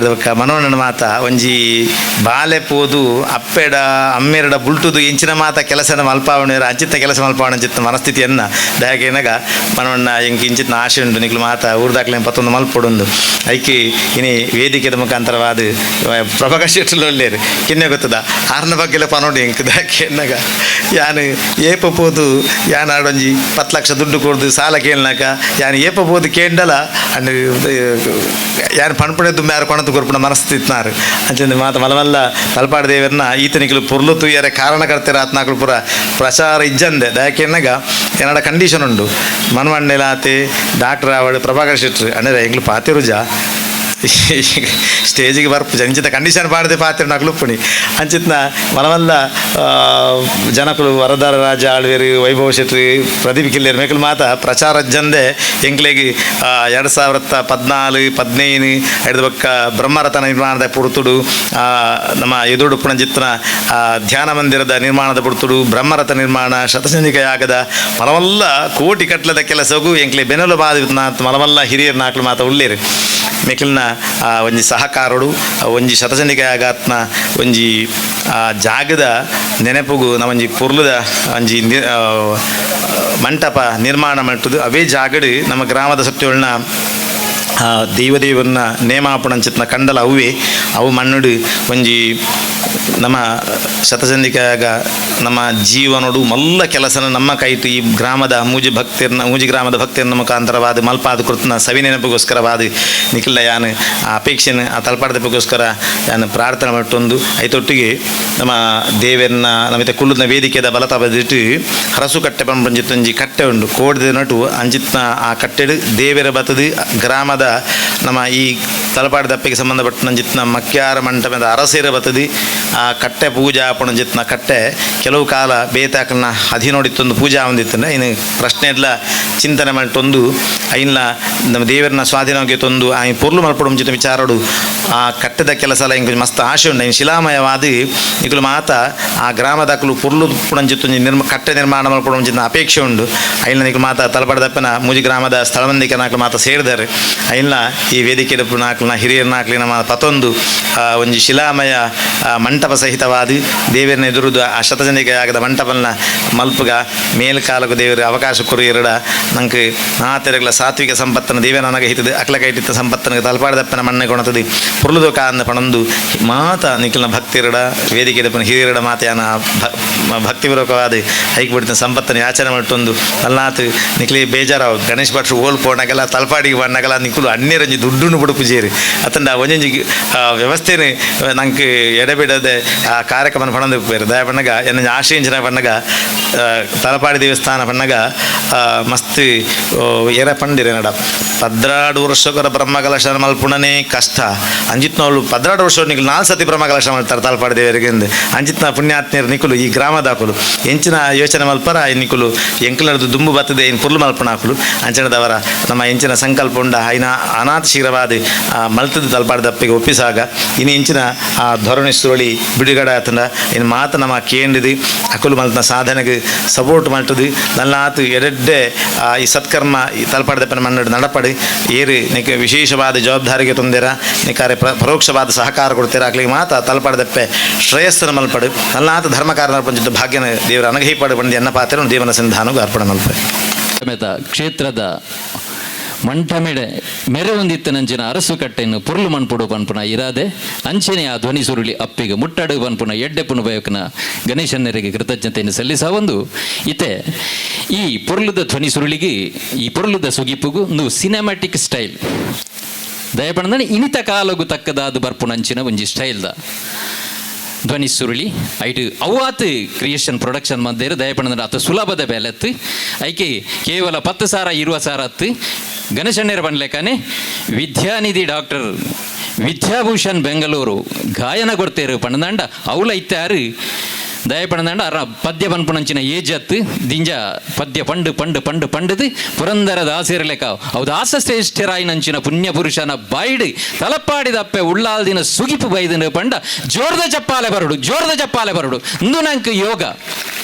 ಬೊಕ್ಕ ಮನೋಣ್ಣನ ಮಾತ ಒಂಜಿ ಬಾಲೆ ಪೋದು ಅಪ್ಪೆಡ ಅಮ್ಮೆರಡ ಬುಲ್ಟುದು ಎಂಚಿನ ಮಾತ ಕೆಲಸನ ಮಲ್ಪಾವಣೆರ ಅಂಚಿತ್ತ ಕೆಲಸ ಮಲ್ಪಾವಣ ಅಂಚಿತ್ತ ಮನಸ್ಥಿತಿಯನ್ನ ದಯಗೇನಗ ಮನೋಣ್ಣ ಎಂಕ್ ಇಂಚಿತ್ನ ಆಶೆ ಉಂಡು ನಿಕ್ಲು ಮಾತ ಊರ್ದಾಕ್ಲೆ ಪತ್ತೊಂದು ಮಲ್ಪೊಡುಂದು ಐಕಿ ಇನಿ ವೇದಿಕೆದ ಮುಖಾಂತರವಾದ ಪ್ರಭಾಕರ್ ಶೆಟ್ಟಲು ಒಲ್ಲೇರು ಕಿನ್ನೆ ಗೊತ್ತದ ಆರ್ನ ಬಗ್ಗೆಲ ಪನೋಡು ಎಂಕ್ ದಯಕೇನಗ ಯಾನು ಏಪ ಪೋದು ಯಾನ್ ಆಡೊಂಜಿ 10 ಲಕ್ಷ ದುಡ್ಡು ಕೊಡ್ದು ಸಾಲ ಕೇಳ್ನಾಕ ಯಾನು ಏಪ ಪೋದು ಕೇಂಡಲ ಅಂಡ್ ಯಾನು ಪಣಪಣೆ ದುಮ್ಮೆ ಯಾರು ಕೊಣತು ಕೊರ್ಪುಣ ಮನಸ್ಥಿತಿನಾರು ಅಂಚಂದು ಮಾತ ಮಲಮಲ್ಲ ತಲಪಾಡ ದೇವರನ್ನ ಈತನಿಕಲು ಪೊರ್ಲು ತೂಯರೆ ಕಾರಣಕರ್ತರ ಆತ್ನಾಕಲು ಪುರ ಪ್ರಚಾರ ಇಜ್ಜಂದೆ ದಯಕೇನಗ ಏನಡ ಕಂಡೀಷನ್ ಉಂಡು ಮನ್ಮಣ್ಣೆಲಾತೆ ಡಾಕ್ಟರ್ ಆವಡು ಪ್ರಭಾಕರ್ ಶೆಟ್ರು ಅಂದರೆ ಎಂಗ್ಲು ಪಾತಿರುಜ ಸ್ಟೇಜಿಗೆ ಬರ್ಪು ಅಂಚಿತ ಕಂಡೀಷನ್ ಪಾಡದೆ ಪಾತ್ರ ನಕಲುಪ್ಪುಣಿ ಅಂಚಿತ್ನ ಮಲಮಲ್ಲ ಜನಕುಲು ವರದಾರ ರಾಜ ಆಳ್ವೇರು ವೈಭವ ಶೆಟ್ರು ಪ್ರದೀಪ್ ಕಿಲ್ಲೇರು ಮೇಕಲು ಮಾತ ಪ್ರಚಾರ ಜಂದೆ ಎಂಕ್ಲೆಗ್ 2014 15 ಐದು ಬೊಕ್ಕ ಬ್ರಹ್ಮರಥ ನಿರ್ಮಾಣದ ಪುರ್ತುಡು ನಮ್ಮ ಎದುರುಡು ಪುಣಜಿತ್ನ ಧ್ಯಾನ ಮಂದಿರದ ನಿರ್ಮಾಣದ ಪುರ್ತುಡು ಬ್ರಹ್ಮರಥ ನಿರ್ಮಾಣ ಶತಚಂಡಿಕ ಯಾಗದ ಮಲವಲ್ಲ ಕೋಟಿ ಕಟ್ಲದ ಕೆಲಸಗೂ ಎಂಕ್ಲೆ ಬೆನಲು ಬಾದ ಮಲವಲ್ಲ ಹಿರಿಯರ್ ನಾಕ್ಲು ಮಾತ ಉಳ್ಳೇರು ಮೇಕಲ್ನ ಒಂಜಿ ಸಹಕಾರಡು ಒಂಜಿ ಶತಚಂಡಿಕ ಯಾಗಾತ್ನ ಒಂಜಿ ಜಾಗದ ನೆನಪುಗು ನಮ್ಮೊಂಜಿ ಪೊರ್ಲುದ ಒಂಜಿ ಮಂಟಪ ನಿರ್ಮಾಣ ಮಾಡ್ತದೆ. ಅವೇ ಜಾಗಡು ನಮ್ಮ ಗ್ರಾಮದ ಸತ್ಯೊಳ್ನ ದೈವದೇವನ್ನ ನೇಮಾಪಣಂಚಿತ್ನ ಕಂಡಲ ಅವುವೆ ಅವು ಮಣ್ಣುಡು ಒಂಜಿ ನಮ್ಮ ಶತಚಂಡಿಕಾಗ ನಮ್ಮ ಜೀವನೋಡು ಮಲ್ಲ ಕೆಲಸನ ನಮ್ಮ ಕೈಟು ಈ ಗ್ರಾಮದ ಮೂಜಿ ಭಕ್ತಿರ್ನ ಮೂಜಿ ಗ್ರಾಮದ ಭಕ್ತಿರ್ನ ಮುಖಾಂತರವಾದ ಮಲ್ಪಾದ ಕೃತ್ನ ಸವಿ ನೆನಪಿಗೋಸ್ಕರವಾದ ನಿಖಿಲ ಯಾನು ಆ ಅಪೇಕ್ಷೆನ ಆ ತಲಪಾಡದಕ್ಕೋಸ್ಕರ ಯಾನು ಪ್ರಾರ್ಥನೆ ಮಟ್ಟೊಂದು ಐತೊಟ್ಟಿಗೆ ನಮ್ಮ ದೇವರನ್ನ ನಮಿತ ಕುಳ್ಳುದ ವೇದಿಕೆದ ಬಲತ ಬದಿಟ್ಟು ಹರಸು ಕಟ್ಟೆ ಪಂಪಂಜಿತ್ತೊಂಜಿ ಕಟ್ಟೆ ಉಂಡು ಕೋಡ್ದ ನಟು ಅಂಜಿತ್ನ ಆ ಕಟ್ಟೆಡು ದೇವರ ಬತದು ಗ್ರಾಮದ ನಮ್ಮ ಈ ತಲಪಾಡದಪ್ಪಿಗೆ ಸಂಬಂಧಪಟ್ಟ ನಂಜಿತ್ನ ಮಕ್ಯಾರ ಮಂಟಪದ ಅರಸೇರ ಬತದಿ ಆ ಕಟ್ಟೆ ಪೂಜಾ ಪಣಜಿತ್ನ ಕಟ್ಟೆ ಕೆಲವು ಕಾಲ ಬೇತಾಕಲ್ನ ಅಧೀನೋಡಿತ್ತೊಂದು ಪೂಜಾ ಹೊಂದಿತ್ತಂದ್ರೆ ಇನ್ನು ಪ್ರಶ್ನೆ ಇಲ್ಲ ಚಿಂತನೆ ಮಲ್ಟೊಂದು ಐನ್ಲ ನಮ್ಮ ದೇವರನ್ನ ಸ್ವಾಧೀನಕ್ಕೆ ತೊಂದು ಆ ಪೊರ್ಲು ಮಲ್ಪಡು ಮುಂಚಿತ ವಿಚಾರಡು ಆ ಕಟ್ಟೆದ ಕೆಲಸ ಎಲ್ಲ ಇಂಕು ಮಸ್ತ್ ಆಶೆ ಉಂಡು. ಇನ್ನು ಶಿಲಾಮಯವಾದಿ ನಿಕುಲು ಮಾತ ಆ ಗ್ರಾಮದಾಕಲು ಪೊರ್ಲು ಪುಣಂಜಿತ್ತೊಂಜಿ ಕಟ್ಟೆ ನಿರ್ಮಾಣ ಮಲ್ಪಡು ಮುಂಚಿತ ಅಪೇಕ್ಷೆ ಉಂಡು. ಐನ್ಲ ನಿಕುಲು ಮಾತ ತಲಪಾಡದಪ್ಪನ ಮೂಜಿ ಗ್ರಾಮದ ಸ್ಥಳವಂದಿಕ ನಾಕಲು ಮಾತ ಸೇರಿದ್ದಾರೆ. ಐನ್ಲ ಈ ವೇದಿಕೆ ನಾಕಲ್ನ ಹಿರಿಯರ ನಾಕ್ಲಿನ ಪತೊಂದು ಒಂಜಿ ಶಿಲಾಮಯ ಮಂಟಪ ಸಹಿತವಾದ ದೇವರನ್ನ ಎದುರುದು ಆ ಶತಜನಿಕ ಆಗದ ಮಂಟಪನ ಮಲ್ಪುಗ ಮೇಲ್ಕಾಲಕು ದೇವರ ಅವಕಾಶ ಕೊರು ಎರಡ ನಂಗೆ ನಾತೆರಗಳ ಸಾತ್ವಿಕ ಸಂಪತ್ತನ ದೇವನ ನನಗೆ ಹಿತದೆ ಅಕ್ಲ ಕೈಟಿತ್ತ ಸಂಪತ್ತನಿಗೆ ತಲಪಾಡದಪ್ಪನ ಮಣ್ಣೆ ಕೊಣತದೆ ಪುರ್ಲುದು ಕಾಂದ ಪಣಂದು ಮಾತ ನಿಖಿಲ್ನ ಭಕ್ತಿರಡ ವೇದಿಕೆ ದಪ್ಪನ ಹಿರಿಯರಡ ಮಾತೆಯನ ಭಕ್ತಿಪೂರ್ವಕವಾದ ಐಕ್ ಬಿಡ್ತ ಸಂಪತ್ತನ ಯಾಚನೆ ಮಟ್ಟೊಂದು ಅಲ್ನಾತ್ ನಿಖಲಿ ಬೇಜಾರಾವ್ ಗಣೇಶ್ ಭಟ್ರು ಓಲ್ ಪೋಣಗಲ ತಲಪಾಡಿಗೆ ಬಣ್ಣಗಲ ನಿಖಲು ಅನ್ಯರಂಜಿ ದುಡ್ಡುನು ಬುಡುಪು ಜೇರಿ ಅತಂಡ ಒಂಜೊಂಜಿ ವ್ಯವಸ್ಥೆನೆ ನಂಗೆ ಎಡೆಬಿಡದೆ ಆ ಕಾರ್ಯಕ್ರಮ ಪಣಂದು ಬೇರೆ ದಯ ಪಣ್ಣಗ ಎನ್ನ ಆಶ್ರయించిన ಪಣ್ಣಗ ತಲಪಾಡಿ ದೇವಸ್ಥಾನ ಪಣ್ಣಗ ಮಸ್ತ್ ಎರ ಪಂಡಿರೆ ನಡ 12 ವರ್ಷಕರ ಬ್ರಹ್ಮಕಲಶ ಮಲ್ಪುಣನೇ ಕಷ್ಟ ಅಂಜಿತ್ನವಳು 12 ವರ್ಷ ನಿಖಲು 4 ಸತಿ ಬ್ರಹ್ಮಕಲಶ ಮಾಡ್ತಾರೆ ತಲಪಾಡಿ ದೇವರಿಗೆ ಅಂಜಿತ್ನ ಪುಣ್ಯಾತ್ಮೀಯರು ನಿಖಲು ಈ ಗ್ರಾಮದಾಕುಲು ಎಂಚಿನ ಯೋಚನೆ ಮಲ್ಪರ ನಿಖಲು ಎಂಕಲರ್ದು ದುಂಬು ಬತ್ತದೆ ಇನ್ ಪುರ್ಲು ಮಲ್ಪಣಾಕುಲು ಅಂಚನದವರ ನಮ್ಮ ಎಂಚಿನ ಸಂಕಲ್ಪ ಉಂಡ ಐನ ಅನಾಥ ಶೀರವಾದ ಮಲ್ತದ ತಲಪಾಡದಪ್ಪಿಗೆ ಒಪ್ಪಿಸಾಗ ಇನ್ನು ಎಂಚಿನ ಆ ಧೋರಣೆ ಸುರುಳಿ ಬಿಡುಗಡೆ ಆತಂಡ ಇನ್ನು ಮಾತು ನಮ್ಮ ಕೇಂದ್ರದು ಅಕುಲು ಮಲ್ತನ ಸಾಧನೆಗೆ ಸಪೋರ್ಟ್ ಮಾಡ್ತದೆ ನನ್ನ ಆತು ಎಡೆಡ್ಡೆ ಈ ಸತ್ಕರ್ಮ ಈ ತಲಪಾಡದಪ್ಪನ ಮನ್ನಡು ನಡಪಡಿ ಏರು ನಿಕ್ಕೆ ವಿಶೇಷವಾದ ಜವಾಬ್ದಾರಿಗೆ ತೊಂದಿರ ನಿಕ್ಕಾರೆ ಪರೋಕ್ಷವಾದ ಸಹಕಾರ ಕೊಡ್ತೀರ ಆಗ್ಲಿಗೆ ಮಾತ ತಲಪಾಡದಪ್ಪೆ ಶ್ರೇಯಸ್ಸನ ಮಲ್ಪಡು ನನ್ನ ಆತ ಧರ್ಮಕಾರ ಪಂಚಿತ ಭಾಗ್ಯನ ದೇವರ ಅನಗಹಿಪಾಡು ಬಂದು ಎನ್ನ ಪಾತ್ರ ದೇವನ ಸಂಧಾನಗೂ ಅರ್ಪಣೆ ಮಲ್ಪೆ. ಸಮೇತ ಕ್ಷೇತ್ರದ ಮಂಟಮೆಡೆ ಮೆರೆ ಹೊಂದಿತ್ತ ನಂಚಿನ ಅರಸು ಕಟ್ಟೆಯನ್ನು ಪುರ್ಲು ಮಣ್ಪುಡು ಪನ್ಪುನ ಇರಾದೆ ಅಂಚನೆ ಆ ಧ್ವನಿ ಸುರುಳಿ ಅಪ್ಪಿಗೆ ಮುಟ್ಟಡು ಪನ್ಪುನ ಎಡ್ಡೆಪುನ ಬಯಕನ ಗಣೇಶನ್ನರಿಗೆ ಕೃತಜ್ಞತೆಯನ್ನು ಸಲ್ಲಿಸ ಒಂದು ಇತೆ ಈ ಪೊರ್ಲುದ ಧ್ವನಿ ಸುರುಳಿಗೆ ಈ ಪೊರ್ಲುದ ಸುಗಿಪುಗು ಒಂದು ಸಿನೆಮ್ಯಾಟಿಕ್ ಸ್ಟೈಲ್ ದಯಪಣಂದನೆ ಇನಿತ ಕಾಲಗು ತಕ್ಕದಾದ ಬರ್ಪುನಂಚಿನ ಒಂಜಿ ಸ್ಟೈಲ್ದ ಧ್ವನಿ ಸುರುಳಿ ಐಟು ಅವ್ವಾತ್ ಕ್ರಿಯೇಷನ್ ಪ್ರೊಡಕ್ಷನ್ ಮಂದೇರು ದಯಪಣಂದ್ರೆ ಆತ ಸುಲಭದ ಬೆಲೆತ್ತು ಐಕೆ ಕೇವಲ 10,000 20,000 ಹತ್ತು ಗಣೇಶಣ್ಣರ ಬನ್ಲೇಕಾನೆ ವಿದ್ಯಾನಿಧಿ ಡಾಕ್ಟರ್ ವಿದ್ಯಾಭೂಷಣ್ ಬೆಂಗಳೂರು ಗಾಯನ ಕೊಡ್ತೇರು ಪಣದಂಡ ಅವಲ ಇತ್ತಾರು ದಯಪಣದಂಡ ಅರ ಪದ್ಯ ಪನ್ಪುಣಂಚಿನ ಏಜತ್ತು ದಿಂಜ ಪದ್ಯ ಪಂಡು ಪಂಡು ಪಂಡು ಪಂಡದು ಪುರಂದರ ದಾಸಿರಲೇಕ ಅವು ದಾಸ ಶ್ರೇಷ್ಠರಾಯಿನಂಚಿನ ಪುಣ್ಯ ಪುರುಷನ ಬಾಯ್ಡು ತಲಪಾಡಿದಪ್ಪೆ ಉಳ್ಳಾಲ್ದಿನ ಸುಗಿಪು ಬೈದಿನ ಪಂಡ ಜೋರದ ಚಪ್ಪಾಲೆ ಬರುಡು ಜೋರದ ಚಪ್ಪಾಲೆ ಬರುಡು ಇಂದು ನಂಗೆ ಯೋಗ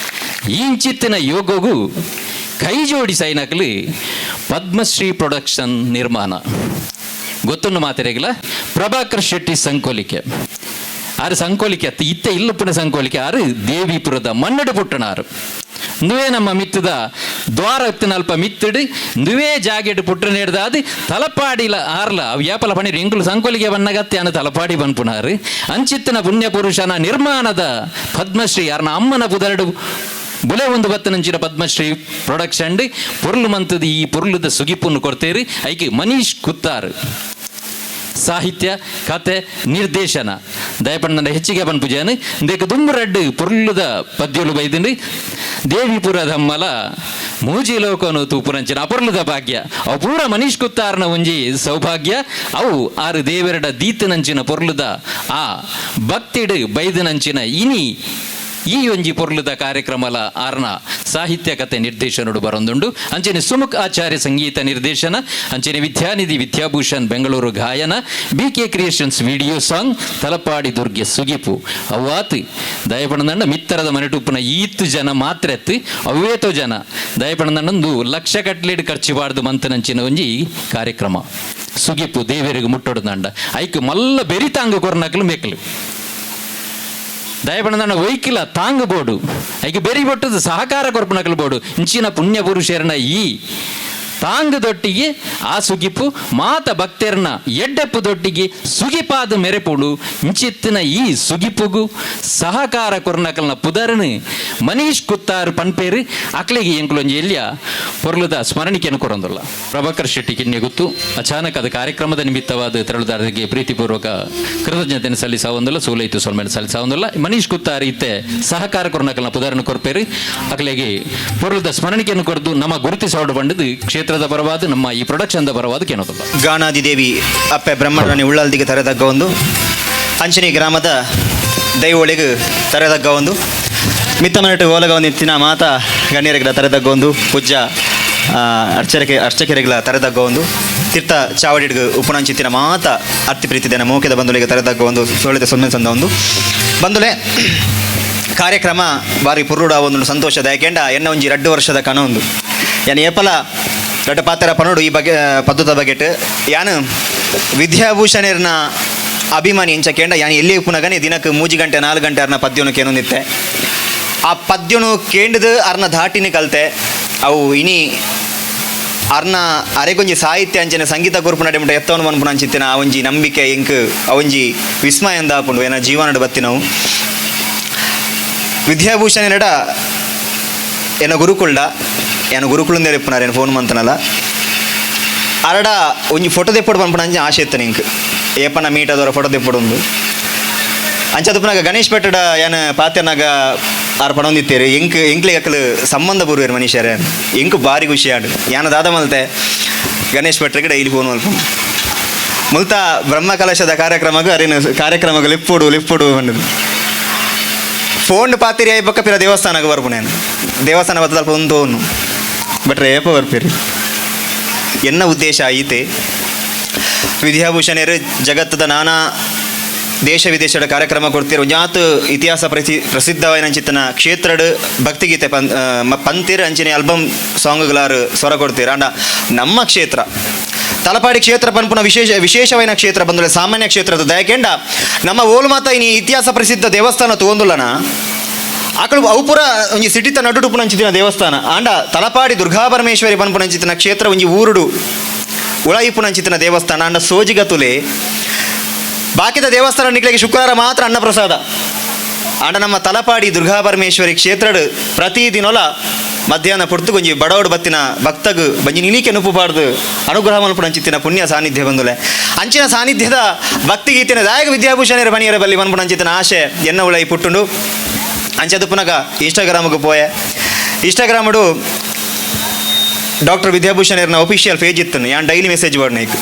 ಇಂಚಿತ್ತಿನ ಯೋಗಗೂ ಕೈ ಜೋಡಿಸೈನಕಲಿ ಪದ್ಮಶ್ರೀ ಪ್ರೊಡಕ್ಷನ್ ನಿರ್ಮಾಣ ಗೊತ್ತನ್ನು ಮಾತೆರೆಗಿಲ್ಲ. ಪ್ರಭಾಕರ್ ಶೆಟ್ಟಿ ಸಂಕೋಲಿಕೆ ಆರು ಸಂಕೋಲಿಕೆ ಅತ್ತ ಇತ್ತ ಇಲ್ಲಪ್ಪನ ಸಂಕೋಲಿಕೆ ಆರು ದೇವಿಪುರದ ಮನ್ನಡು ಪುಟ್ಟಣಾರು ನುವೇ ನಮ್ಮ ಮಿತ್ತದ ದ್ವಾರ ಅಲ್ಪ ಮಿತ್ತಿಡು ನುವೇ ಜಾಗೆಡ್ ಪುಟ್ಟ ನೇಡ್ದಾದು ತಲಪಾಡಿಲ ಆರ್ಲ ಅವು ಏಪಲ ಪಣಿ ಎಂಕುಲು ಸಂಕೋಲಿಗೆ ಬನ್ನಗತ್ತೆ ಅನ್ನ ತಲಪಾಡಿ ಬನ್ಪುನಾರು ಅಂಚಿತ್ತನ ಪುಣ್ಯ ಪುರುಷನ ನಿರ್ಮಾಣದ ಪದ್ಮಶ್ರೀ ಅರ್ನ ಅಮ್ಮನ ಪುದರಡು ಬುಲೆ ಒಂದು ಬತ್ತನಂಚಿನ ಪದ್ಮಶ್ರೀ ಪ್ರೊಡಕ್ಷನ್ ಪೊರ್ಲು ಮಂತದ ಈ ಪೊರ್ಲುದ ಸುಗಿಪುನ್ನು ಕೊಡ್ತೇರಿ. ಐಕೆ ಮನೀಶ್ ಕುತ್ತಾರ್ ಸಾಹಿತ್ಯ ಕತೆ ನಿರ್ದೇಶನ ದಯಪಣ್ಣ ಹೆಚ್ಚಿಗೆ ಪನ್ಪುಜಾನು ಇಂದಕ್ಕೆ ದುಂಬರಡ್ಡು ಪೊರ್ಲುದ ಪದ್ಯಲು ಬೈದಿಂಡು ದೇವಿಪುರದಮ್ಮಲ ಮೂಜಿ ಲೋಕನು ತೂಪುರಂಚಿನ ಅಪೊರ್ಲುದ ಭಾಗ್ಯ ಅವು ಪೂರ ಮನೀಶ್ ಕುತ್ತಾರ್ನ ಒಂಜಿ ಸೌಭಾಗ್ಯ ಅವು ಆರು ದೇವರಡ ದೀತನಂಚಿನ ಪೊರ್ಲುದ ಆ ಭಕ್ತಿಡು ಬೈದನಂಚಿನ ಇನಿ ಈ ಒಂಜಿ ಪೊರ್ಲುದ ಕಾರ್ಯಕ್ರಮಲ ಆರ್ನ ಸಾಹಿತ್ಯ ಕತೆ ನಿರ್ದೇಶನಡು ಬರೊಂದುಂಡು. ಅಂಚನೆ ಸುಮುಖ್ ಆಚಾರ್ಯ ಸಂಗೀತ ನಿರ್ದೇಶನ, ಅಂಚನೆ ವಿದ್ಯಾನಿಧಿ ವಿದ್ಯಾಭೂಷಣ್ ಬೆಂಗಳೂರು ಗಾಯನ, BK creations video song, Talapady Durge ಸುಗಿಪು ಅವ್ವಾತ್ ದಯಪಣದಂಡ ಮಿತ್ತರದ ಮನೆಟುಪ್ಪುನ ಈತ್ ಜನ ಮಾತ್ರ ಎತ್ತು ಅವ್ವೇತೋ ಜನ ದಯಪಣದಂಡೊಂದು ಲಕ್ಷ ಕಟ್ಲೇಡ್ ಖರ್ಚು ಬಾರ್ದು ಮಂತನಂಚಿನ ಒಂಜಿ ಕಾರ್ಯಕ್ರಮ ಸುಗಿಪು ದೇವರಿಗೆ ಮುಟ್ಟೊಡ್ದಂಡ ಐಕ್ ಮಲ್ಲ ಬೆರಿತಾಂಗ ಕೊರ್ನಕ್ಲು ಮೇಕಲು ದಯಪಣದಣ್ಣ ವೈಕಿಲ ತಾಂಗ ಬೋಡು ಐಕೆ ಬೆರಿ ಬೊಟ್ಟದ ಸಹಕಾರ ಕೊರ್ಪುನಕಲು ಬೋಡು ಇಂಚಿನ ಪುಣ್ಯ ಪುರುಷರನ ಈ ತಾಂಗ ದೊಟ್ಟಿಗೆ ಆ ಸುಗಿಪು ಮಾತ ಭಕ್ತರ್ನ ಎಡ್ಡೆಪ್ಪು ದೊಟ್ಟಿಗೆ ಸುಗಿಪಾದ ಮೆರೆಪುಡು ಇಂಚಿತ್ತಿನ ಈ ಸುಗಿಪುಗು ಸಹಕಾರ ಕೊರ್ನಕಲ್ನ ಪುದರ್ನು ಮನೀಶ್ ಕುತ್ತಾರ್ ಪನ್ಪೇರು ಅಕ್ಲೆಗೆ ಎಂಕುಲೊಂಜಿ ಎಲ್ಯ ಪೊರ್ಲುದ ಸ್ಮರಣಿಕೆಯನ್ನು ಕೊರೊಂದುಲ್ಲ. ಪ್ರಭಾಕರ್ ಶೆಟ್ಟಿ ಕಿನ್ನೆ ಗೊತ್ತು ಅಚಾನಕ್ ಅದು ಕಾರ್ಯಕ್ರಮದ ನಿಮಿತ್ತವಾದ ತೆರಳುದಾರರಿಗೆ ಪ್ರೀತಿಪೂರ್ವಕ ಕೃತಜ್ಞತೆಯನ್ನು ಸಲ್ಲಿಸಾವೊಂದಿಲ್ಲ ಸೂಲೈತು ಸೊಲ್ಮೆಯನ್ನು ಸಲ್ಲಿಸಾವೊಂದಿಲ್ಲ. ಮನೀಶ್ ಕುತ್ತಾರ್ ಇತ್ತೆ ಸಹಕಾರ ಕೊರ್ನಕಲ್ನ ಪುದರ್ನು ಕೊರ್ಪೇರು ಅಕ್ಲೆಗೆ ಪೊರ್ಲುದ ಸ್ಮರಣಿಕೆಯನ್ನು ಕೊರದು ನಮ್ಮ ಗುರುತಿಸೋಡು ಬಂಡದು ಕ್ಷೇತ್ರದ ಪರವಾದ ನಮ್ಮ ಈ ಪ್ರೊಡಕ್ಷನ್ದ ಪರವಾದ ಕೇನೋದಲ್ಲ. ಗಾನಾದಿದೇವಿ ಅಪ್ಪೆ ಬ್ರಹ್ಮರಾಣಿ ಉಳ್ಳಾಲ್ದಿಗೆ ತರೆದಗ್ಗ ಒಂದು ಅಂಚನಿ ಗ್ರಾಮದ ದೈವೊಳಿಗೆ ತರೆದಗ್ಗ ಒಂದು ಮಿತ್ತಮನಟು ಓಲಗ ಒಂದು ಇತ್ತಿನ ಮಾತಾ ಗಣ್ಯರಿಗಳ ತರೆದಗ್ಗ ಒಂದು ಪೂಜ್ಯ ಅರ್ಚಕರಿಗೆ ಅರ್ಚಕರಿಗಳ ತರೆದಗ್ಗ ಒಂದು ತೀರ್ಥ ಚಾವಡಿಗೆ ಉಪನಂಚಿತ್ತಿನ ಮಾತಾ ಅರ್ತಿ ಪ್ರೀತಿದನ ಮೋಕೆದ ಬಂಧುಗಳಿಗೆ ತರೆದಗ್ಗ ಒಂದು ಸೋಳಿದ ಸೊನ್ನೆ ಸಂದ ಒಂದು ಬಂಧುಲೆ ಕಾರ್ಯಕ್ರಮ ಬಾರಿ ಪುರುಡ ಒಂದು ಸಂತೋಷದ ಯಾಕೆಂಡ ಎನ್ನ ಒಂಜಿ 2 ವರ್ಷದ ಕನ ಒಂದು ಯಾನ್ ಏಪಲ ದೊಡ್ಡ ಪಾತ್ರ ಪನೋಡು ಈ ಬಗ್ಗೆ ಪದ್ಧತ ಬಗೆಟ್ ಯಾನು ವಿದ್ಯಾಭೂಷಣರ್ನ ಅಭಿಮಾನಿ ಎಂಚ ಕೇಂಡ ಯಾನು ಎಲ್ಲಿ ಉಪ್ಪುನಗನೆ ದಿನಕ್ಕೆ 3 ಗಂಟೆ 4 ಗಂಟೆ ಅರ್ನ ಪದ್ಯನು ಕೇನೊಂದಿತ್ತೆ ಆ ಪದ್ಯನು ಕೇಂಡದು ಅರ್ನ ಧಾಟಿನ ಕಲ್ತೆ ಅವು ಇನಿ ಅರ್ನ ಅರೆಗೊಂಜಿ ಸಾಹಿತ್ಯ ಅಂಚನೆ ಸಂಗೀತ ಗುರುಪು ನಡೆ ಮುಟ್ಟ ಎತ್ತವನು ಮನ್ಪುನ ಅಂಚಿತ್ತಿನ ಆ ಒಂಜಿ ನಂಬಿಕೆ ಎಂಕ್ ಆ ಒಂಜಿ ವಿಸ್ಮಯ ಅಂದಾಪುಂಡು ಏನ ಜೀವನಡು ಬತ್ತಿನವು ವಿದ್ಯಾಭೂಷಣ ನಡ ಎನ್ನ ಗುರುಕುಲ್ಡ ಎನ್ನ ಗುರುಕುಲಂದೇ ಇಪ್ಪುನಾರ ಏನು ಫೋನ್ ಮಂತನಲ್ಲ ಅರಡ ಒಂಜಿ ಫೋಟೋ ದೆಪ್ಪಡು ಪನ್ಪುನ ಅಂಚೆ ಆಶೆ ಇತ್ತು ನಿಂಕ್ ಏಪನ ಮೀಟ್ ಅದವರ ಫೋಟೋ ದೆಪ್ಪಡು ಒಂದು ಅಂಚ ಗಣೇಶ್ ಪೆಟ್ಟಡ ಏನ ಪಾತೆನಾಗ ಆರ್ ಪಡೊಂದಿತ್ತೇರು ಎಂಕ್ ಎಂಕ್ಲಿಗೆ ಅಕ್ಕಲು ಸಂಬಂಧ ಬರುವೇರು ಮನುಷ್ಯರೇ ಎಂಕ್ ಭಾರಿ ಖುಷಿ ಆಡು ಯಾನ ದಾದ ಮಲ್ತೆ ಗಣೇಶ್ ಭಟ್ರಿಗೆ ಡೈಲಿ ಫೋನ್ ಮಲ್ಪ ಮುಲ್ತ ಬ್ರಹ್ಮ ಕಲಶದ ಕಾರ್ಯಕ್ರಮಕ್ಕೆ ಅರೇನು ಕಾರ್ಯಕ್ರಮಕ್ಕೆ ಲಿಪ್ಪುಡು ಲಿಪ್ಪುಡು ಬಂದದ್ದು ಫೋನ್ ಪಾತಿರಿ ಆಯಿ ಪಕ್ಕ ಪಿರ ದೇವಸ್ಥಾನಕ್ಕೆ ಬರ್ಪು ನಾನು ದೇವಸ್ಥಾನ ಬರ್ತದ ಅಲ್ಪ ಒಂದು ಬಟ್ರೆ ಏಪ ಬರ್ಪಿರಿ ಎನ್ನ ಉದ್ದೇಶ ಐತೆ ವಿದ್ಯಾಭೂಷಣರು ಜಗತ್ತದ ನಾನಾ ದೇಶ ವಿದೇಶದ ಕಾರ್ಯಕ್ರಮ ಕೊಡ್ತಿರು ಜಾತ್ ಇತಿಹಾಸ ಪ್ರಸಿದ್ಧವಾದ ಕ್ಷೇತ್ರಡ್ ಭಕ್ತಿಗೀತೆ ಪಂತಿರ್ ಅಂಚಿನ ಆಲ್ಬಮ್ ಸಾಂಗ್ಗಳಾರು ಸ್ವರ ಕೊಡ್ತೀರ. ಅಂಡ ನಮ್ಮ ಕ್ಷೇತ್ರ ತಲಪಾಡಿ ಕ್ಷೇತ್ರ ಪನ್ಪುನ ವಿಶೇಷವಾದ ಕ್ಷೇತ್ರ ಬಂದ್ರೆ ಸಾಮಾನ್ಯ ಕ್ಷೇತ್ರದ ದಯಕೆಂಡ ನಮ್ಮ ಓಲು ಮಾತ ಇನಿ ಇತಿಹಾಸ ಪ್ರಸಿದ್ಧ ದೇವಸ್ಥಾನ ತೋಂದುಲ್ಲನ ಆಕಳು ಅವು ಪೂರ ಒಂಜಿ ಸಿಟಿತ ನಡುಟುಪುನಂಚಿತಿನ ದೇವಸ್ಥಾನ ಆಂಡ ತಲಪಾಡಿ ದುರ್ಗಾಪರಮೇಶ್ವರಿ ಪನ್ಪುನಂಚಿತಿನ ಕ್ಷೇತ್ರ ಒಂಜಿ ಊರುಡು ಉಳಯಿಪುನಂಚಿತಿನ ದೇವಸ್ಥಾನ ಆಂಡ ಸೋಜಿಗತುಲೆ ಬಾಕಿದ ದೇವಸ್ಥಾನ ನಿಕ್ಲೆಗೆ ಶುಕ್ರವಾರ ಮಾತ್ರ ಅನ್ನಪ್ರಸಾದ ಆಂಡ ನಮ್ಮ ತಲಪಾಡಿ ದುರ್ಗಾಪರಮೇಶ್ವರಿ ಕ್ಷೇತ್ರಡು ಪ್ರತಿದಿನೊಲ ಮಧ್ಯಾಹ್ನ ಪೊರ್ತುಗೊಂಜಿ ಬಡವಡು ಬತ್ತಿನ ಭಕ್ತಗು ಬಂಜಿ ನಿಲಿಕೆ ನುಪ್ಪು ಅನುಗ್ರಹ ಮಲ್ಪುನಂಚಿತ್ತಿನ ಪುಣ್ಯ ಸಾನ್ನಿಧ್ಯ ಬಂದುಲೆ ಅಂಚಿನ ಸಾನ್ನಿಧ್ಯದ ಭಕ್ತಿಗೀತಿನ ದಾಯಕ ವಿದ್ಯಾಭೂಷಣರ ಬಣಿಯರ ಬಲ್ಲಿ ಮನ್ಪುನಂಚಿತ್ತಿನ ಆಶೆ ಎನ್ನ ಉಳೈ ಪುಟ್ಟುಂಡು ಅಂಚದು ಪುನಗ ಇನ್ಸ್ಟಾಗ್ರಾಮ್ಗೆ ಪೋಯೆ ಇನ್ಸ್ಟಾಗ್ರಾಮಡು ಡಾಕ್ಟರ್ ವಿದ್ಯಾಭೂಷಣರ್ನ ಅಫಿಷಿಯಲ್ ಪೇಜ್ ಇತ್ತು ಯಾನ್ ಡೈಲಿ ಮೆಸೇಜ್ ಬಾಡ್ ನೈಕ್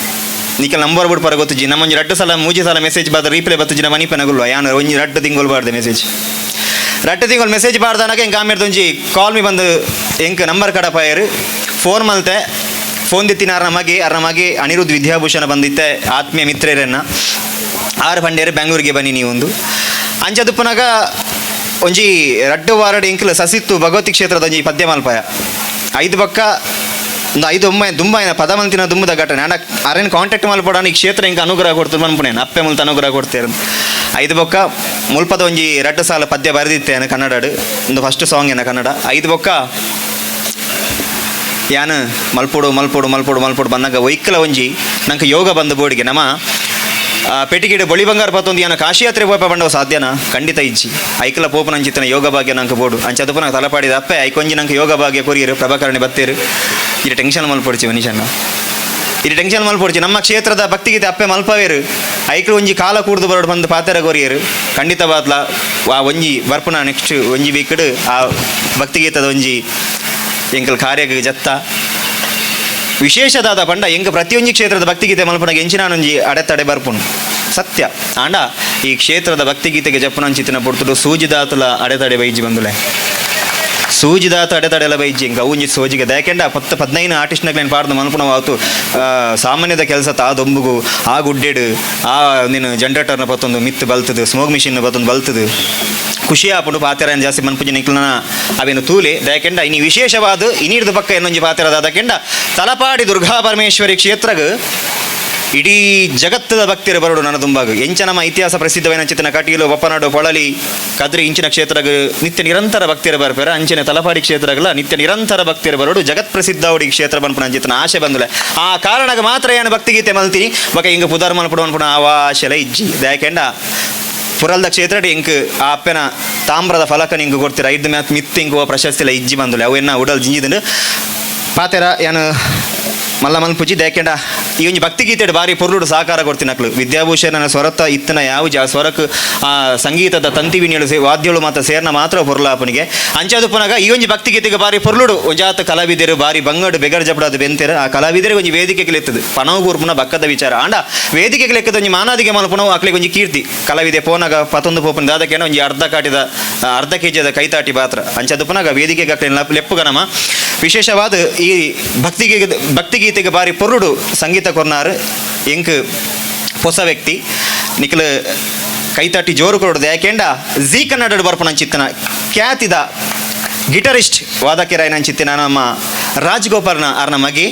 ನಿಕಲ್ ನಂಬರ್ ಬಿಡ್ ಪರ ಗೊತ್ತುಜಿ ನಮ್ಮ ಒಂಜಿ 2 ಸಲ 3 ಸಲ ಮೆಸೇಜ್ ಬಾದ ರೀಪ್ಲೈ ಬತ್ತುಜಿ ನಮ್ಮ ಮನಿಪನಗುಲ್ವ ಯಾನ್ ಒಂಜಿ 2 ತಿಂಗಳು ಬಾರ್ದೆ ಮೆಸೇಜ್ 2 ತಿಂಗಳು ಮೆಸೇಜ್ ಬಾರ್ದನಾಗ ಎಂಕ್ ಆಮೇಲೆ ಒಂಜಿ ಕಾಲ್ ಮಿ ಬಂದು ಎಂಕ್ ನಂಬರ್ ಕಡಪಾಯರು ಫೋನ್ ಮಲ್ತೆ ಫೋನ್ ದಿತ್ತಿನ ಅರ್ನ ಮಗೆ ಅರ್ನ ಮಗೆ ಅನಿರುದ್ಧ ವಿದ್ಯಾಭೂಷಣ ಬಂದಿತ್ತೆ ಆತ್ಮೀಯ ಮಿತ್ರರನ್ನ 6 ಪಂಡ್ಯರು ಬೆಂಗಳೂರಿಗೆ ಬನ್ನಿ ನೀವೊಂದು ಅಂಚದುಪ್ಪನಾಗ ಒಂಜಿ 2 ವಾರಡ್ ಎಂಕ್ಲು ಸಸಿತ್ತು ಭಗವತಿ ಕ್ಷೇತ್ರದ ಒಂಜಿ ಪದ್ಯ ಮಲ್ಪಾಯ 5 ಪಕ್ಕ ಒಂದು ಐದು ಒಮ್ಮೆ ದುಂಬಾಯಿನ ಪದ ಮಂತಿನ ದುಂಬದ ಘಟನೆ. ಆಂಡ ಅರೇನು ಕಾಂಟ್ಯಾಕ್ಟ್ ಮಲ್ಪಡಾನ ಈ ಕ್ಷೇತ್ರ ಇಂಕ ಅನುಗ್ರಹ ಕೊಡ್ತು ಮನ್ಪುನೇನು ಅಪ್ಪೆ ಮುಲ್ತ ಅನುಗ್ರಹ ಕೊಡ್ತೇರು. ಐದು ಬೊಕ್ಕ ಮುಲ್ಪದ ಒಂಜಿ ರಡ್ಡು ಸಾಲ ಪದ್ಯ ಬರೆದಿತ್ತೇನೆ ಕನ್ನಡಡು, ಒಂದು ಫಸ್ಟ್ ಸಾಂಗ್ ಏನ ಕನ್ನಡ. ಐದು ಬೊಕ್ಕ ಯಾನ್ ಮಲ್ಪೊಡು ಮಲ್ಪೊಡು ಮಲ್ಪೊಡು ಮಲ್ಪೊಡು ಬಂದಾಗ ಒಯ್ಕಲ ಒಂಜಿ ನಂಗೆ ಯೋಗ ಬಂದು ಬೋಡಿಗೆ ನಮ್ಮ ಪೆಟಿಗೆಡ್ ಬೊಳಿ ಬಂಗಾರ ಪತ್ತೊಂದು ಯಾನ ಕಾಶಿಯಾತ್ರೆ ಪೋಪ ಬಂಡವ ಸಾಧ್ಯನಾ? ಖಂಡಿತ ಇಜ್ಜಿ. ಐಕಲ ಪೋಪನ ಅಂಚಿತನ ಯೋಗ ಭಾಗ್ಯ ನಂಗೆ ಬೋಡು ಅಂಚ ನಂಗೆ ತಲಪಾಡಿದ ಅಪ್ಪೆ ಐಕೊಂಜಿ ನಂಗೆ ಯೋಗ ಭಾಗ್ಯ ಕೊರಿಯರು ಪ್ರಭಾಕರಣೆ ಬತ್ತೇರು. ಇದು ಟೆನ್ಷನ್ ಮಲ್ಪೊಡ್ಚಿ ಮನುಷ್ಯನ, ಇದು ಟೆನ್ಷನ್ ಮಲ್ಪೊಡ್ಚಿ. ನಮ್ಮ ಕ್ಷೇತ್ರದ ಭಕ್ತಿಗೀತೆ ಅಪ್ಪೆ ಮಲ್ಪವೇರು ಐಕ್ಲು ಒಂಜಿ ಕಾಲ ಕೂಡ್ದು ಬರೋಡು ಬಂದು ಪಾತೆರ ಕೊರಿಯರು ಖಂಡಿತ ಬಾತ್ಲ. ಆ ಒಂಜಿ ಬರ್ಪುನ ನೆಕ್ಸ್ಟ್ ಒಂಜಿ ವೀಕ್ಡ್ ಆ ಭಕ್ತಿಗೀತದ ಒಂಜಿ ಎಂಕಲ್ ಕಾರ್ಯಕ್ಕೆ ಜತ್ತ ವಿಶೇಷದಾದ ಪಂಡ ಎಂಕ ಪ್ರತಿಯೊಂಜಿ ಕ್ಷೇತ್ರದ ಭಕ್ತಿಗೀತೆ ಮಲ್ಪುನಗ ಎಂಚಿನಾನೊಂಜಿ ಅಡೆತಡೆ ಬರ್ಪುನು ಸತ್ಯ. ಆಂಡ ಈ ಕ್ಷೇತ್ರದ ಭಕ್ತಿಗೀತೆಗೆ ಜಪ್ಪುನಂಚಿತ್ತಿನ ಪೊರ್ತುಡು ಸೂಜಿದಾತಲ ಅಡೆತಡೆ ಬೈಜಿ ಬಂದುಲೆ, ಸೂಜಿದಾತ ಅಡೆತಡೆಲ ಬೈಜಿ ಎಂಕ ಒಂಜಿ ಸೋಜಿಗೆ ದಯಕೆಂಡ 10-15 ಆರ್ಟಿಸ್ಟ್ನಗ್ಲೇನು ಪಾಡ್ದು ಮಲ್ಪುನವಾತು ಸಾಮಾನ್ಯದ ಕೆಲಸ. ತಾ ದೊಂಬುಗು ಆ ಗುಡ್ಡೆಡು ಆ ನೀನು ಜನರೇಟರ್ನ ಪತ್ತೊಂದು ಮಿತ್ತು ಬಲ್ತದು, ಸ್ಮೋಕ್ ಮಿಷಿನ್ ಪತ್ತೊಂದು ಬಲ್ತದು ಖುಷಿ ಆಪುಂಡು. ಪಾತೆರ ಜಾಸ್ತಿ ಮನ್ಪುಜಿ ನಿಕ್ಲನ ಅವೇನು ತೂಲೆ ದಯಕೆಂಡ ಇನಿ ವಿಶೇಷವಾದ ಇನಿರ್ದ ಪಕ್ಕ ಇನ್ನೊಂಜಿ ಪಾತೆರದ ದಕೆಂಡ ತಲಪಾಡಿ ದುರ್ಗಾ ಪರಮೇಶ್ವರಿ ಕ್ಷೇತ್ರಗ್ ಇಡೀ ಜಗತ್ತದ ಭಕ್ತಿಯರು ಬರೋಡು ನನ್ನ ತುಂಬಾಗ. ಎಂಚ ನಮ್ಮ ಇತಿಹಾಸ ಪ್ರಸಿದ್ಧವಾದ ಚಿತ್ತನ ಕಟೀಲು ಬಪ್ಪನಾಡು ಪೊಳಲಿ ಕದ್ರಿ ಇಂಚಿನ ಕ್ಷೇತ್ರಗ್ ನಿತ್ಯ ನಿರಂತರ ಭಕ್ತಿಯರು ಬರ್ಪೇರ. ಅಂಚಿನ ತಲಪಾಡಿ ಕ್ಷೇತ್ರಗಳ ನಿತ್ಯ ನಿರಂತರ ಭಕ್ತಿಯರು ಬರೋಡು ಜಗತ್ ಪ್ರಸಿದ್ಧ ಅವಡಿ ಕ್ಷೇತ್ರ ಬನ್ಪುನ ಅಂಚಿತನ ಆಶೆ ಬಂದುಲೆ. ಆ ಕಾರಣಕ್ಕೆ ಮಾತ್ರ ಏನು ಭಕ್ತಿಗೀತೆ ಮಲ್ತೀನಿ ಬಕ ಹಿಂಗ ಪುದಾರ್ ಮಲ್ಪಡು ಅನ್ಪುನ ಆ ಆಶೆಲ ಇಜ್ಜಿ. ದಯಕೆಂಡ ಪುರಲ್ದ ಕ್ಷೇತ್ರ ಇಂಕ್ ಆ ಅಪ್ಪೆನ ತಾಮ್ರದ ಫಲಕ ನಿಂಗೆ ಕೊಡ್ತೀರ ಐದು ಮ್ಯಾತ್ ಮಿತ್ ಇಂಕು ಪ್ರಶಸ್ತಿಲ ಇಜ್ಜಿ ಬಂದುಲೆ ಅವು ಎನ್ನ ಉಡಲ್ ಜಿಂಜಿದಂಡು ಪಾತೆರ ಏನು ಮಲ್ಲ ಮಲ್ಪುಜಿ. ದಯಕೆಂಡ ಈ ಒಂಜಿ ಭಕ್ತಿಗೀತೆ ಬಾರಿ ಪೊರ್ಲುಡು ಸಹಕಾರ ಕೊಡ್ತೀನಿ ವಿದ್ಯಾಭೂಷಣನ ಸ್ವರತ ಇತ್ತನ ಯಾವ ಜಾ ಸ್ವರಕ್ ಆ ಸಂಗೀತದ ತಂತಿ ವಿನಿಯಳು ವಾದ್ಯಗಳು ಮಾತ್ರ ಸೇರ್ನ ಮಾತ್ರ ಪೊರ್ಲಾಪನಿಗೆ ಅಂಚಾದುಪ್ಪನಾಗ ಈ ಒಂಜಿ ಭಕ್ತಿಗೀತೆಗೆ ಬಾರಿ ಪೊರ್ಲುಡು ಒಂಜಾತ ಕಲಾವಿದರು ಬಾರಿ ಬಂಗಡು ಬೆಗರ್ ಜಪಡಾದ ಬೆಂತೆರ ಆ ಕಲಾವಿದರಿಗೆ ಒಂಜಿ ವೇದಿಕೆಗೆ ಲೆತ್ತದು ಪಣವು ಕೂರ್ಪುನ ಬಕ್ಕದ ವಿಚಾರ. ಆಂಡ ವೇದಿಕೆಗೆ ಲೆಕ್ಕದ ಒಂಜಿ ಮಾನಾದಿಗೆ ಮಲ್ಪುನವು ಅಕ್ಲಿಗೆ ಒಂಜಿ ಕೀರ್ತಿ ಕಲಾವಿದೆ ಪೋನಾಗ ಪತ್ತೊಂದು ಪೋಪನ ದಾದಕೇನ ಒಂಜಿ ಅರ್ಧ ಕಾಟಿದ ಅರ್ಧ ಕೆಜಿದ ಕೈತಾಟಿ ಪಾತ್ರ ಅಂಚಾದುಪ್ಪನಾಗ ವೇದಿಕೆಗೆ ಅಕ್ಲೆ ಲೆಪ್ಪುಗನಮ. ವಿಶೇಷವಾದ ಈ ಭಕ್ತಿಗೀತೆಗೆ ಬಾರಿ ಪೊರ್ಲುಡು ಸಂಗೀತ ಕೊರ್ನಾರು ಎಂಕ್ ಹೊಸ ವ್ಯಕ್ತಿ ನಿಖಲ ಕೈತಾಟಿ ಜೋರು ಕೊರಡು ಯಾಕೆಂಡ ಜೀ ಕನ್ನಡ ಬರ್ಪುನಂಚಿತ್ತನ ಖ್ಯಾತಿದ ಗಿಟರಿಸ್ಟ್ ವಾದಕಿರಾಯನಂಚಿತ್ತಿನ ನಮ್ಮ ರಾಜ್ಗೋಪಾಲ್ನ ಅರ್ನ ಮಗಿ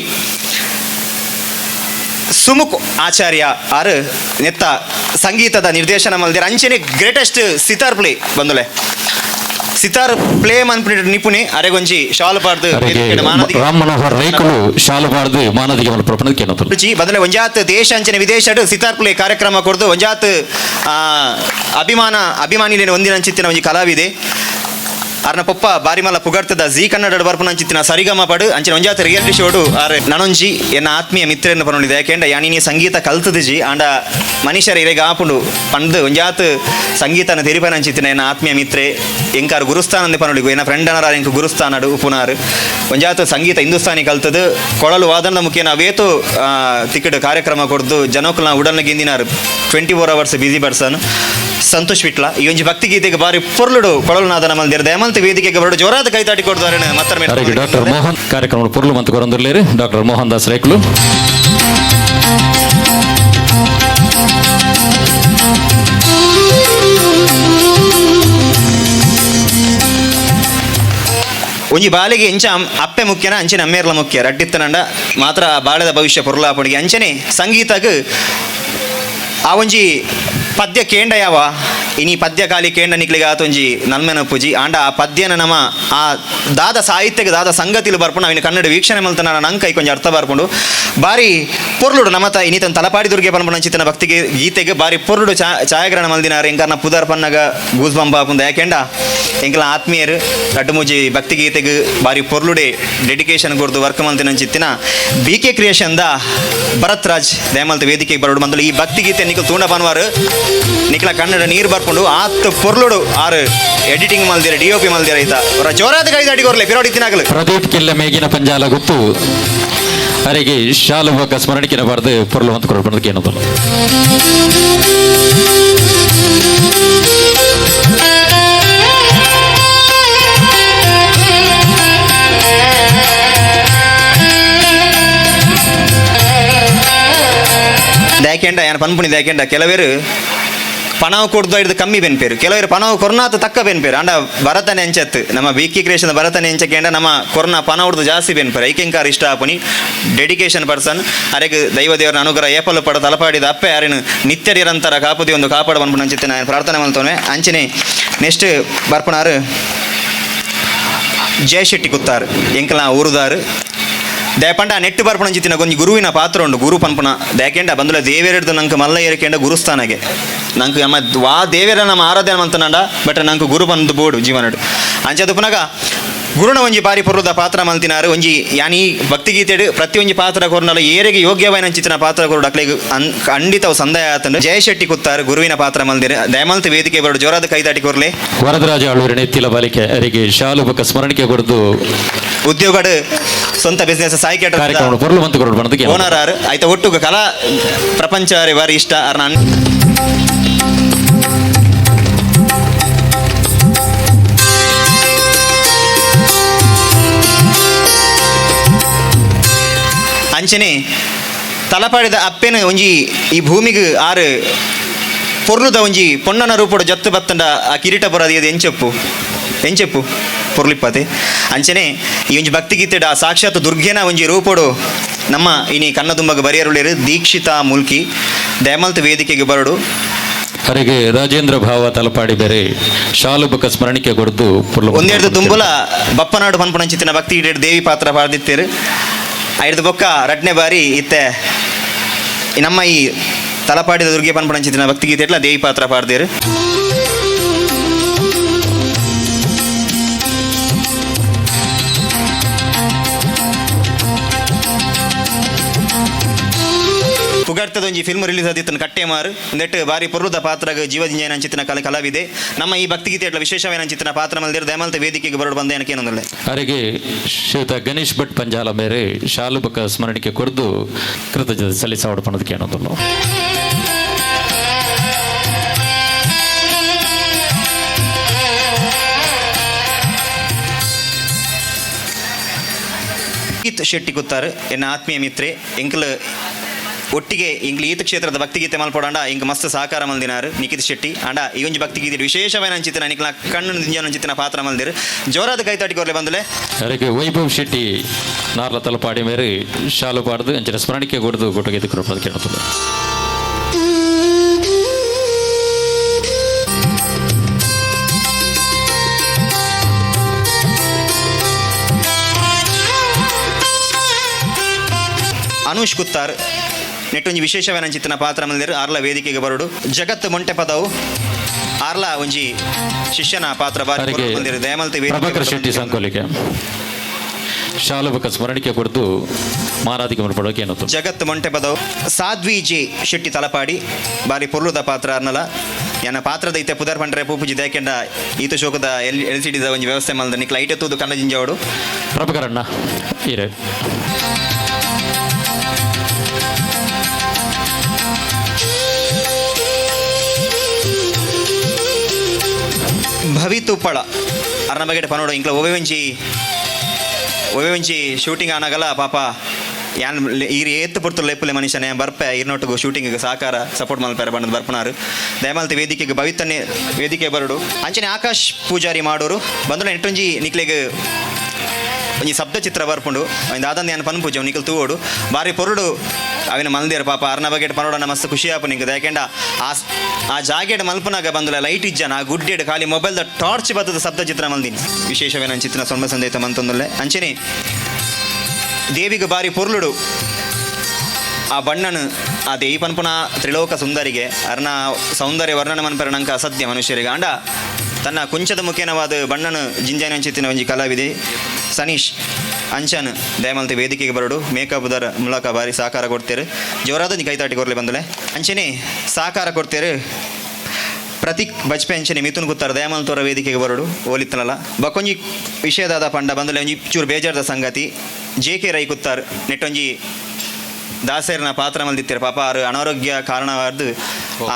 ಸುಮುಖ್ ಆಚಾರ್ಯ ಆರು ನೆತ್ತ ಸಂಗೀತದ ನಿರ್ದೇಶನ ಮಲ್ದಿರ. ಅಂಚನೆ ಗ್ರೇಟೆಸ್ಟ್ ಸಿತಾರ್ ಪ್ಲೇ ಬಂದುಲೆ ಸಿತಾರ್ ಪ್ಲೇ ಮನ್ಪಿನ ನಿಪುಣಿ ಅರೆಗೊಂಜಿ ಶಾಲು ಪಾಡ್ದು ರಾಮ್ ಮನೋಹರ್ ರೈಕುಲು ಶಾಲು ಪಾಡ್ದು ಮಾನದಿಗೆ ಮಲ್ಪುನ ಕೇನತುಲು ರುಚಿ ಬದಲೆ ಒಂಜಾತ್ ದೇಶ ಅಂಚನೆ ವಿದೇಶಡ್ ಸಿತಾರ್ ಪ್ಲೇ ಕಾರ್ಯಕ್ರಮ ಕೊಡ್ದು ಒಂಜಾತ್ ಅಭಿಮಾನಿಲೇನ ಒಂದಿನಂಚಿತ್ತಿನ ಒಂಜಿ ಕಲಾವಿದೆ ಅರ್ನ ಪೊಪ್ಪ ಬಾರಿಮಲ್ಲ ಪುಗರ್ತದ ಜೀ ಕನ್ನಡ ಬರ್ಪುನಂಚಿತ್ತಿನ ಸರಿಗಮ ಪಡು ಅಂಚಿನ ಒಂಜಾತ್ ರಿಯಾಲಿಟಿ ಶೋಡು ಆರ್ ನನೊಂಜಿ ಎನ್ನ ಆತ್ಮೀಯ ಮಿತ್ರನ್ನು ಪನೊಂಡಿದೆ. ಯಾಕೆಂಡ ಯಾನಿನಿ ಸಂಗೀತ ಕಲ್ತದಿಜಿ ಆಂಡ ಮನುಷ್ಯರ ಇರೆಗ್ ಆಪುಂಡು ಪಂದು ಒಂಜಾತ್ ಸಂಗೀತನ ತೆರಿಪನಂಚಿತ್ತಿನ ಎನ್ನ ಆತ್ಮೀಯ ಮಿತ್ರೆ ಎಂಕಾರು ಗುರುಸ್ಥಾನಂದೆ ಪನೊಂಡಿಗು ಎನ್ನ ಫ್ರೆಂಡ್ ಅನರ ಎಂಕು ಗುರುಸ್ಥಾನಡು ಉಪುನಾರು ಒಂಜಾತ್ ಸಂಗೀತ ಹಿಂದೂಸ್ತಾನಿ ಕಲ್ತದು ಕೊಳಲು ವಾದನದ ಮುಖೇನ ಅವೇತು ತಿಕ್ಕಡು ಕಾರ್ಯಕ್ರಮ ಕೊಡ್ದು ಜನೋಕುಲ್ನ ಉಡಲ್ನ ಗಿಂದಿನಾರು 24 hours busy person Santosh Vitla. ಈ ಒಂಜಿ ಭಕ್ತಿಗೀತೆಗೆ ಬಾರಿ ಪೊರ್ಲುಡು ಕೊಳಲುನಾದ ಮಲ್ದಿರ ದಯಮಂತ ವೇದಿಕೆಗೆ ಬರಡು ಜೋರಾದ ಕೈತಾಟಿ ಕೊಡ್ದಾರೆ ಮತ್ತರ ಡಾಕ್ಟರ್ ಮೋಹನ್ ಕಾರ್ಯಕ್ರಮ ಪೊರ್ಲು ಮತ್ತು ಕೊರಂದುರ್ಲೇರು ಡಾಕ್ಟರ್ ಮೋಹನ್ ದಾಸ್ ರೇಕ್ಲು. ಒಂಜಿ ಬಾಲಿಗೆ ಎಂಚ ಅಪ್ಪೆ ಮುಖ್ಯನ ಅಂಚನೆ ಅಮ್ಮೇರ್ಲ ಮುಖ್ಯ ರಡ್ಡಿತ್ತನಂಡ ಮಾತ್ರ ಬಾಳೆದ ಭವಿಷ್ಯ ಪೊರ್ಲಾಪಣಿಗೆ ಅಂಚನೆ ಸಂಗೀತಗ್ ಆ ಒಂಜಿ ಪದ್ಯ ಕೇಂಡ ಯಾವ ಇನಿ ಪದ್ಯ ಖಾಲಿ ಕೇಂಡ ನಿಕ್ಲಿಗೆ ಆತೊಂಜಿ ನನ್ಮೆನ ಪೂಜಿ ಆಂಡ ಆ ಪದ್ಯನ ನಮ ಆ ದಾದ ಸಾಹಿತ್ಯಕ್ಕೆ ದಾದ ಸಂಗತಿಲು ಬರ್ಪುಂಡು ಅವಿನ ಕನ್ನಡ ವೀಕ್ಷಣೆ ಮಲ್ತನ ನಂಕ ಕೊಂಚ ಅರ್ಥ ಬರ್ಪುಂಡು ಬಾರಿ ಪೊರ್ಲುಡು ನಮತ ಇನ್ನಿತನ ತಲಪಾಡಿ ದುರ್ಗೆ ಪನ್ಪುನ ಭಕ್ತಿಗೆ ಗೀತೆಗೆ ಬಾರಿ ಪೊರ್ಲುಡು ಛಾಯಾಗ್ರಹಣ ಮಲ್ದಿನಾರು ಎಂಕರ್ನ ಪುದರ್ ಪನ್ನಗ ಗೂಸ್ ಬಂಬ ಆಪುಂಡು. ಯಾಕೆಂಡ ಎಂಕಲ ಆತ್ಮೀಯರು ರಡ್ಡು ಭಕ್ತಿ ಗೀತೆಗೆ ಬಾರಿ ಪೊರ್ಲುಡೆ ಡೆಡಿಕೇಶನ್ ಕೊರ್ದು ವರ್ಕ್ ಮಲ್ತಿನ ಚಿತ್ತಿನ B K creation the Bharat Raj ದಯಮಲ್ತ ವೇದಿಕೆಗೆ ಬರೋಡು ಮಂದಲು ಈ ಭಕ್ತಿ ಗೀತೆ ನಿಖಲ್ ತೂಂಡ ಪನ್ವಾರು ನಿಖಲ ಕನ್ನಡ ನೀರು ಬರ್ಪುಂಡು ಆತ್ ಪೊರ್ಲುಡು ಆರು ಎಡಿಟಿಂಗ್ ಮಲ್ದಿರ ಡಿ ಒ ಪಿ ಮಲ್ದಿರ ಐತ ಅವರ ಜೋರಾದ ಕೈದಾಟಿ ಕೊರ್ಲೆ ಪಿರೋಡಿ ತಿನ್ನಾಗಲು. ಪ್ರದೀಪ್ ಕಿಲ್ಲ ಮೇಗಿನ ಪಂಜಾಲ ಗುತ್ತು ಅರೆಗೆ ಶಾಲು ಬೊಕ್ಕ ಸ್ಮರಣಿಕೆನ ಬಾರ್ದು ಪೊರ್ಲು ಅಂತ ಕೊಡ್ಬಂದು ಕೇನೋದಲ್ಲ. ದಾಕೆಂಡ ಯಾನ್ ಪನ್ಪುಣಿ ದಾಕೆಂಡ ಕೆಲವರು ಪಣವು ಕೊಡ್ದು ಐದು ಕಮ್ಮಿ ಬೆನ್ಪೇರು ಕೆಲವರು ಪಣವು ಕೊರ್ನಾತ ತಕ್ಕ ಬೆನ್ಪೇರು ಅಂಡ ಭರತನೆ ಅಂಚತ್ತು ನಮ್ಮ ಬಿ ಕೆ ಕ್ರಿಯೇಷನ್ ಭರತನೆ ಎಂಚಕ್ಕೆ ನಮ್ಮ ಕೊರ್ನ ಪಣ ಹೊಡ್ದು ಜಾಸ್ತಿ ಬೆನ್ಪೇರು ಐಕೆಂಕಾರ ಇಷ್ಟ ಆಪುನಿ ಡೆಡಿಕೇಶನ್ ಪರ್ಸನ್ ಅರೆಗ್ ದೈವ ದೇವರ ಅನುಗ್ರಹ ಏಪಲು ಪಡ ತಲಪಾಡಿದ ಅಪ್ಪೆ ಅರೆನು ನಿತ್ಯ ನಿರಂತರ ಕಾಪುದಿ ಒಂದು ಕಾಪಾಡ ಬಂದ್ಬಿಟ್ಟು ಅಂಚಿತ್ತೆ ನಾನು ಪ್ರಾರ್ಥನೆ ಮಾಡ್ತೇನೆ. ಅಂಚನೆ ನೆಕ್ಸ್ಟ್ ಬರ್ಪಣಾರು ಜಯಶೆಟ್ಟಿ ಕುತ್ತಾರು ಎಂಕಲ ಊರುದಾರು ದಯಪಂಡ ನೆಟ್ಟು ಬರ್ಪಣ ಚಿತ್ತಿನ ಗೊಂಜಿ ಗುರುವಿನ ಪಾತ್ರ ಉಂಡು ಗುರು ಪನ್ಪುನ ದಯಕೆಂಡ ಬಂದುಲ ದೇವೇರಡ್ದು ನಂಗೆ ಮಲ್ಲ ಏರಿಕೆಂಡ ಗುರುಸ್ಥಾನಗೆ ನಂಗೆ ನಮ್ಮ ವಾ ದೇವೇರ ನಮ್ಮ ಆರಾಧನೆ ಮಂತನಂಡ ಬಟ್ ನಂಗೆ ಗುರು ಬಂದು ಬೋಡು ಜೀವನಡು ಅಂಚದ ಪುನಗ ಗುರುನ ಒಂಜಿ ಬಾರಿ ಪೊರ್ಲುದ ಪಾತ್ರ ಮಲ್ತಿನಾರು ಒಂಜಿ ಯಾನಿ ಭಕ್ತಿಗೀತೆಡು ಪ್ರತಿ ಒಂಜಿ ಪಾತ್ರ ಕೊರ್ನಲ ಏರೆಗೆ ಯೋಗ್ಯವಾಯಿನ ಚಿತ್ತಿನ ಪಾತ್ರ ಕೊರಡು ಅಕ್ಲೆಗ್ ಖಂಡಿತ ಸಂದಾಯ ಆತಂಡು ಜಯಶೆಟ್ಟಿ ಕುತ್ತಾರು ಗುರುವಿನ ಪಾತ್ರ ಮಲ್ದಿರು ದಯಮಲ್ತ ವೇದಿಕೆ ಬರಡು ಜೋರಾದ ಕೈದಾಟಿ ಕೊರ್ಲೆ. ವರದರಾಜ ಆಳೂರಿನ ಎತ್ತಿಲ ಬಾಲಿಕೆ ಅರಿಗೆ ಶಾಲು ಬೊಕ್ಕ ಸ್ಮರಣಿಕೆ ಕೊಡ್ದು ಉದ್ಯೋಗಡು ಸ್ವಂತ ಬಿಸ್ನೆಸ್ ಸಾಯಿ ಕಾರ್ಯಕ್ರಮ ಪೊರ್ಲು ಮಂತು ಕೊರಡು ಬಣ್ಣದಕ್ಕೆ ಓನರ್ ಆರು ಆಯ್ತ ಒಟ್ಟು ಕಲಾ ಪ್ರಪಂಚ ಬಾರಿ ಇಷ್ಟ ಅರ್ನ. ಅಂಚನೆ ತಲಪಾಡಿದ ಅಪ್ಪೆನ ಒಂಜಿ ಈ ಭೂಮಿಗೆ ಆರು ಪೊರ್ಲುದ ಒಂಜಿ ಪೊಣ್ಣನ ರೂಪಡು ಜತ್ತು ಬತ್ತಂಡ ಆ ಕಿರೀಟ ಬರೋದು ಇದು ಎಂಚಪ್ಪು ಎಂಚಪ್ಪು ಪೊರ್ಲಿಪ್ಪತೆ. ಅಂಚನೆ ಈ ಒಂಜಿ ಭಕ್ತಿಗೀತೆಡ ಆ ಸಾಕ್ಷಾತ್ ದುರ್ಗೆನ ಒಂಜಿ ರೂಪಡು ನಮ್ಮ ಇನಿ ಕನ್ನದುಂಬಗ ಬರಿಯರುಳೇರು ದೀಕ್ಷಿತಾ ಮುಲ್ಕಿ ದಯಮಲ್ತ ವೇದಿಕೆಗೆ ಬರಡು. ಅರೆಗೆ ರಾಜೇಂದ್ರ ಭಾವ ತಲಪಾಡಿ ಬೇರೆ ಶಾಲು ಬೊಕ್ಕ ಸ್ಮರಣಿಕೆ ಕೊಡ್ದು ಪೊರ್ಲು ಮಂತು ಒಂದೆರಡು ದುಂಬುಲ ಬಪ್ಪನಾಡು ಪನ್ಪುಣಂಚಿತ್ತಿನ ಭಕ್ತಿ ದೇವಿ ಪಾತ್ರ ಪಾಡ್ದಿತ್ತೇರು ಐದು ಬೊಕ್ಕ ರಡ್ನೆ ಬಾರಿ ಇತ್ತೆ ನಮ್ಮ ಈ ತಲಪಾಡಿದ ದುರ್ಗೆ ಪನ್ಪುಣಂಚಿತ್ತಿನ ಭಕ್ತಿಗೀತೆ ಎಟ್ಲ ದೇವಿ ಪಾತ್ರ ಪಾಡ್ದೇರು. ಪುಗರ್ತದ ಒಂಜಿ ಫಿಲ್ಮ್ ರಿಲೀಸ್ ಆದಿತ್ತನ ಕಟ್ಟೆ ಮಾರು ಒಂದೆಟ್ಟು ಬಾರಿ ಪೊರ್ಲುದ ಪಾತ್ರಗ ಜೀವಜಿಂಜನ ಅಂಚಿತ್ತಿನ ಕಲೆ ಕಲಾವಿದೆ ನಮ್ಮ ಈ ಭಕ್ತಿಗೀತೆ ಎಟ್ಲ ವಿಶೇಷವೇನ ಅಂಚಿತ್ತಿನ ಪಾತ್ರ ಮಲ್ದಿರು ದಯಮಲ್ತ ವೇದಿಕೆಗೆ ಬರಡು ಬಂದ ಏನಕ್ಕೆ. ಅರೆಗೆ ಶ್ರೀಯುತ ಗಣೇಶ್ ಭಟ್ ಪಂಜಾಲ ಮೇರೆ ಶಾಲು ಬೊಕ್ಕ ಸ್ಮರಣಿಕೆ ಕೊಡ್ದು ಕೃತಜ್ಞತೆ ಸಲ್ಲಿಸಾವಡು ಪಣದಕ್ಕೆ ಏನೊಂದುಲ್ಲ. ಗೀತ್ ಶೆಟ್ಟಿ ಕುತ್ತಾರು ಎನ್ನ ಆತ್ಮೀಯ ಮಿತ್ರೆ ಎಂಕಲ್ ಒಟ್ಟಿಗೆ ಇಂಗ್ಲಿ ಈತ ಕ್ಷೇತ್ರದ ಭಕ್ತಿಗೀತೆ ಮಲ್ಪೊಡಂಡ ಇಂಕ್ ಮಸ್ತ್ ಸಹಕಾರ ಮಲ್ದಿನಾರು ನಿಖಿತ್ ಶೆಟ್ಟಿ ಅಂಡ ಈ ಒಂಜಿ ಭಕ್ತಿಗೀತೆ ವಿಶೇಷವಾದ ಅಂಚಿತ್ತಿನ ನಿಕ್ಲ ಕಣ್ಣು ದಿಂಜನ ಅಂಚಿತ್ತಿನ ಪಾತ್ರ ಮಲ್ದಿರು ಜೋರಾದ ಕೈತಾಟಿ ಕೊರ್ಲೆ ಬಂದಲೆ. ಅರೆಗೆ ವೈಭವ್ ಶೆಟ್ಟಿ ನಾರ್ಲ ತಲಪಾಡಿ ಮೇರೆ ಶಾಲು ಪಾಡ್ದು ಅಂಚಿನ ಸ್ಮರಣಿಕೆ ಕೊಡ್ದು ಕೊಟ್ಟಗೆ ಪಣದಕ್ಕೆ ಏನೊಂದುಲ್ಲ. ಅನುಷ್ ಕುತ್ತಾರ್ ನೆಟ್ಟೊಂಜಿ ವಿಶೇಷವಾದ ಅಂಚಿತ್ತಿನ ಪಾತ್ರ ಮಲ್ದಿರು ಆರ್ಲ ವೇದಿಕೆಗೆ ಬರಡು. ಜಗತ್ತು ಮೊಂಟೆ ಪದವು ಆರ್ಲ ಒಂಜಿ ಶಿಷ್ಯನ ಪಾತ್ರ ಬಾರಿ ಅರೆಗೆ ಪೊರ್ಲು ಮಲ್ದಿರು ದಯಮಲ್ತಿ ವೇದಿಕೆಗೆ ಪ್ರಭಾಕರ್ ಬರಡು. ಶೆಟ್ಟಿ ಸಂಕೋಲಿಕೆ ಶಾಲು ಬೊಕ್ಕ ಸ್ಮರಣಿಕೆ ಕೊಡ್ದು ಮಾರಾದಿಗೆ ಮಲ್ಪಡೋಕೆ ಏನೊಂದು. ಜಗತ್ತು ಮೊಂಟೆ ಪದವು ಸಾಧ್ವಿ ಜೆ ಶೆಟ್ಟಿ ತಲಪಾಡಿ ಬಾರಿ ಪೊರ್ಲುದ ಪಾತ್ರ ಅರ್ನಲ ಎನ್ನ ಪಾತ್ರದ ಇತ್ತೆ ಪುದರ್ ಪಂಡ್ರೆ ಪೂಪುಜಿ ದೇಕೆಂಡ ಈತ ಶೋಕದ ಎಲ್ ಎಲ್ ಸಿ ಡಿದ ಒಂಜಿ ವ್ಯವಸ್ಥೆ ಮಲ್ದ ನಿಕ್ಲ ಐಟೆ ತೂದು ಕಣ್ಣ ಜಿಂಜಾವಡು. ಪ್ರಭಾಕರಣ್ಣ ಈರೆ ಭವಿ ತುಪ್ಪಳ ಅರ್ನ ಬಗೆಟ್ ಪನೋಡು ಇಂಕ್ಲ ಒವೆ ಒಂಜಿ ಒವೆ ಒಂಜಿ ಶೂಟಿಂಗ್ ಆನಾಗಲ ಪಾಪ ಯಾನ್ ಈರ್ ಏತ್ ಪೊರ್ತು ಲೆಪ್ಪುಲೆ ಮನುಷ್ಯನೇ ಬರ್ಪೆ ಈರ್ನೊಟ್ಟಿಗೆ ಶೂಟಿಂಗ್ ಸಹಕಾರ ಸಪೋರ್ಟ್ ಮಲ್ಪೆರ ಬಣ್ಣದ ಬರ್ಪನಾರು ದಯಮಾಲ್ತಿ ವೇದಿಕೆಗೆ ಭವಿತನ್ನೇ ವೇದಿಕೆ ಬರಡು. ಅಂಚನೆ ಆಕಾಶ್ ಪೂಜಾರಿ ಮಾಡೋರು ಬಂದ್ರೆ ನೆಟ್ಟೊಂಜಿ ನಿಕ್ಲೆಗ್ ಒಂಜಿ ಶಬ್ದ ಚಿತ್ರ ಬರ್ಪುಂಡು ದಾದಂದ ಯಾನ್ ಪನ್ ಪೂಜೆ ನಿಕಲ್ ತೂವೋಡು ಬಾರಿ ಪೊರುಡು ಅವಿನ ಮಲ್ದೇರು ಪಾಪ ಅರ್ನ ಬಗೆಟ್ ಪನೋಡನ ಮಸ್ತ್ ಖುಷಿ ಆಪು ನಿಂಗೆ ಯಾಕೆಂಡ ಆ ಆ ಜಾಗೆಡ್ ಮಲ್ಪನಾಗ ಬಂದುಲ ಲೈಟ್ ಇಜ್ಜನ ಆ ಗುಡ್ಡೆಡ್ ಖಾಲಿ ಮೊಬೈಲ್ದ ಟಾರ್ಚ್ ಬತ್ತದ ಶಬ್ದ ಚಿತ್ರ ಮಲ್ದಿನಿ ವಿಶೇಷವೇನ ಚಿತ್ರ ಸೊಂಬ ಸಂದೇತ ಮಂತೊಂದುಲ್ಲೆ. ಅಂಚನೆ ದೇವಿಗೆ ಬಾರಿ ಪೊರ್ಲುಡು ಆ ಬಣ್ಣನು ಆ ದೇವಿ ಪನ್ಪುನ ತ್ರಿಲೋಕ ಸುಂದರಿಗೆ ಅರ್ನ ಸೌಂದರ್ಯ ವರ್ಣನ ಮನ್ಪೆರ ನಂಕ ಅಸತ್ಯ ಮನುಷ್ಯರಿಗೆ ಅಂಡ ತನ್ನ ಕುಂಚದ ಮುಖೇನವಾದ ಬಣ್ಣನು ಜಿಂಜಾನ ಅಂಚಿತ್ತಿನ ಒಂಜಿ ಕಲಾವಿದೆ ಸನೀಶ್ ಅಂಚನ್ ದಯಮಲ್ತಿ ವೇದಿಕೆಗೆ ಬರಡು ಮೇಕಪ್ ದರ ಮೂಲಕ ಬಾರಿ ಸಹಕಾರ ಕೊಡ್ತೇರು ಜೋರಾದ ಕೈತಾಟಿ ಕೊರ್ಲೆ ಬಂದಲೆ. ಅಂಚನೆ ಸಹಕಾರ ಕೊಡ್ತೇರು ಪ್ರತೀಕ್ ಬಜ್ಪೆ ಅಂಚನೆ ಮಿಥುನ್ ಗುತ್ತಾರ ದಯಮಲ್ ತೋರ ವೇದಿಕೆಗೆ ಬರಡು ಓಲಿತ್ತನಲ್ಲ. ಬಕ್ಕೊಂಜಿ ವಿಷಯದಾದ ಪಂಡ ಬಂದಲೆ ಒಂಜಿ ಚೂರು ಬೇಜಾರದ ಸಂಗತಿ ಜೆ ಕೆ ರೈ ಕುತ್ತಾರ್ ನೆಟ್ಟೊಂಜಿ ದಾಸೇರ್ನ ಪಾತ್ರ ಮಲ್ದಿತ್ತಾರೆ ಪಾಪ ಆರು ಅನಾರೋಗ್ಯ ಕಾರಣವಾದ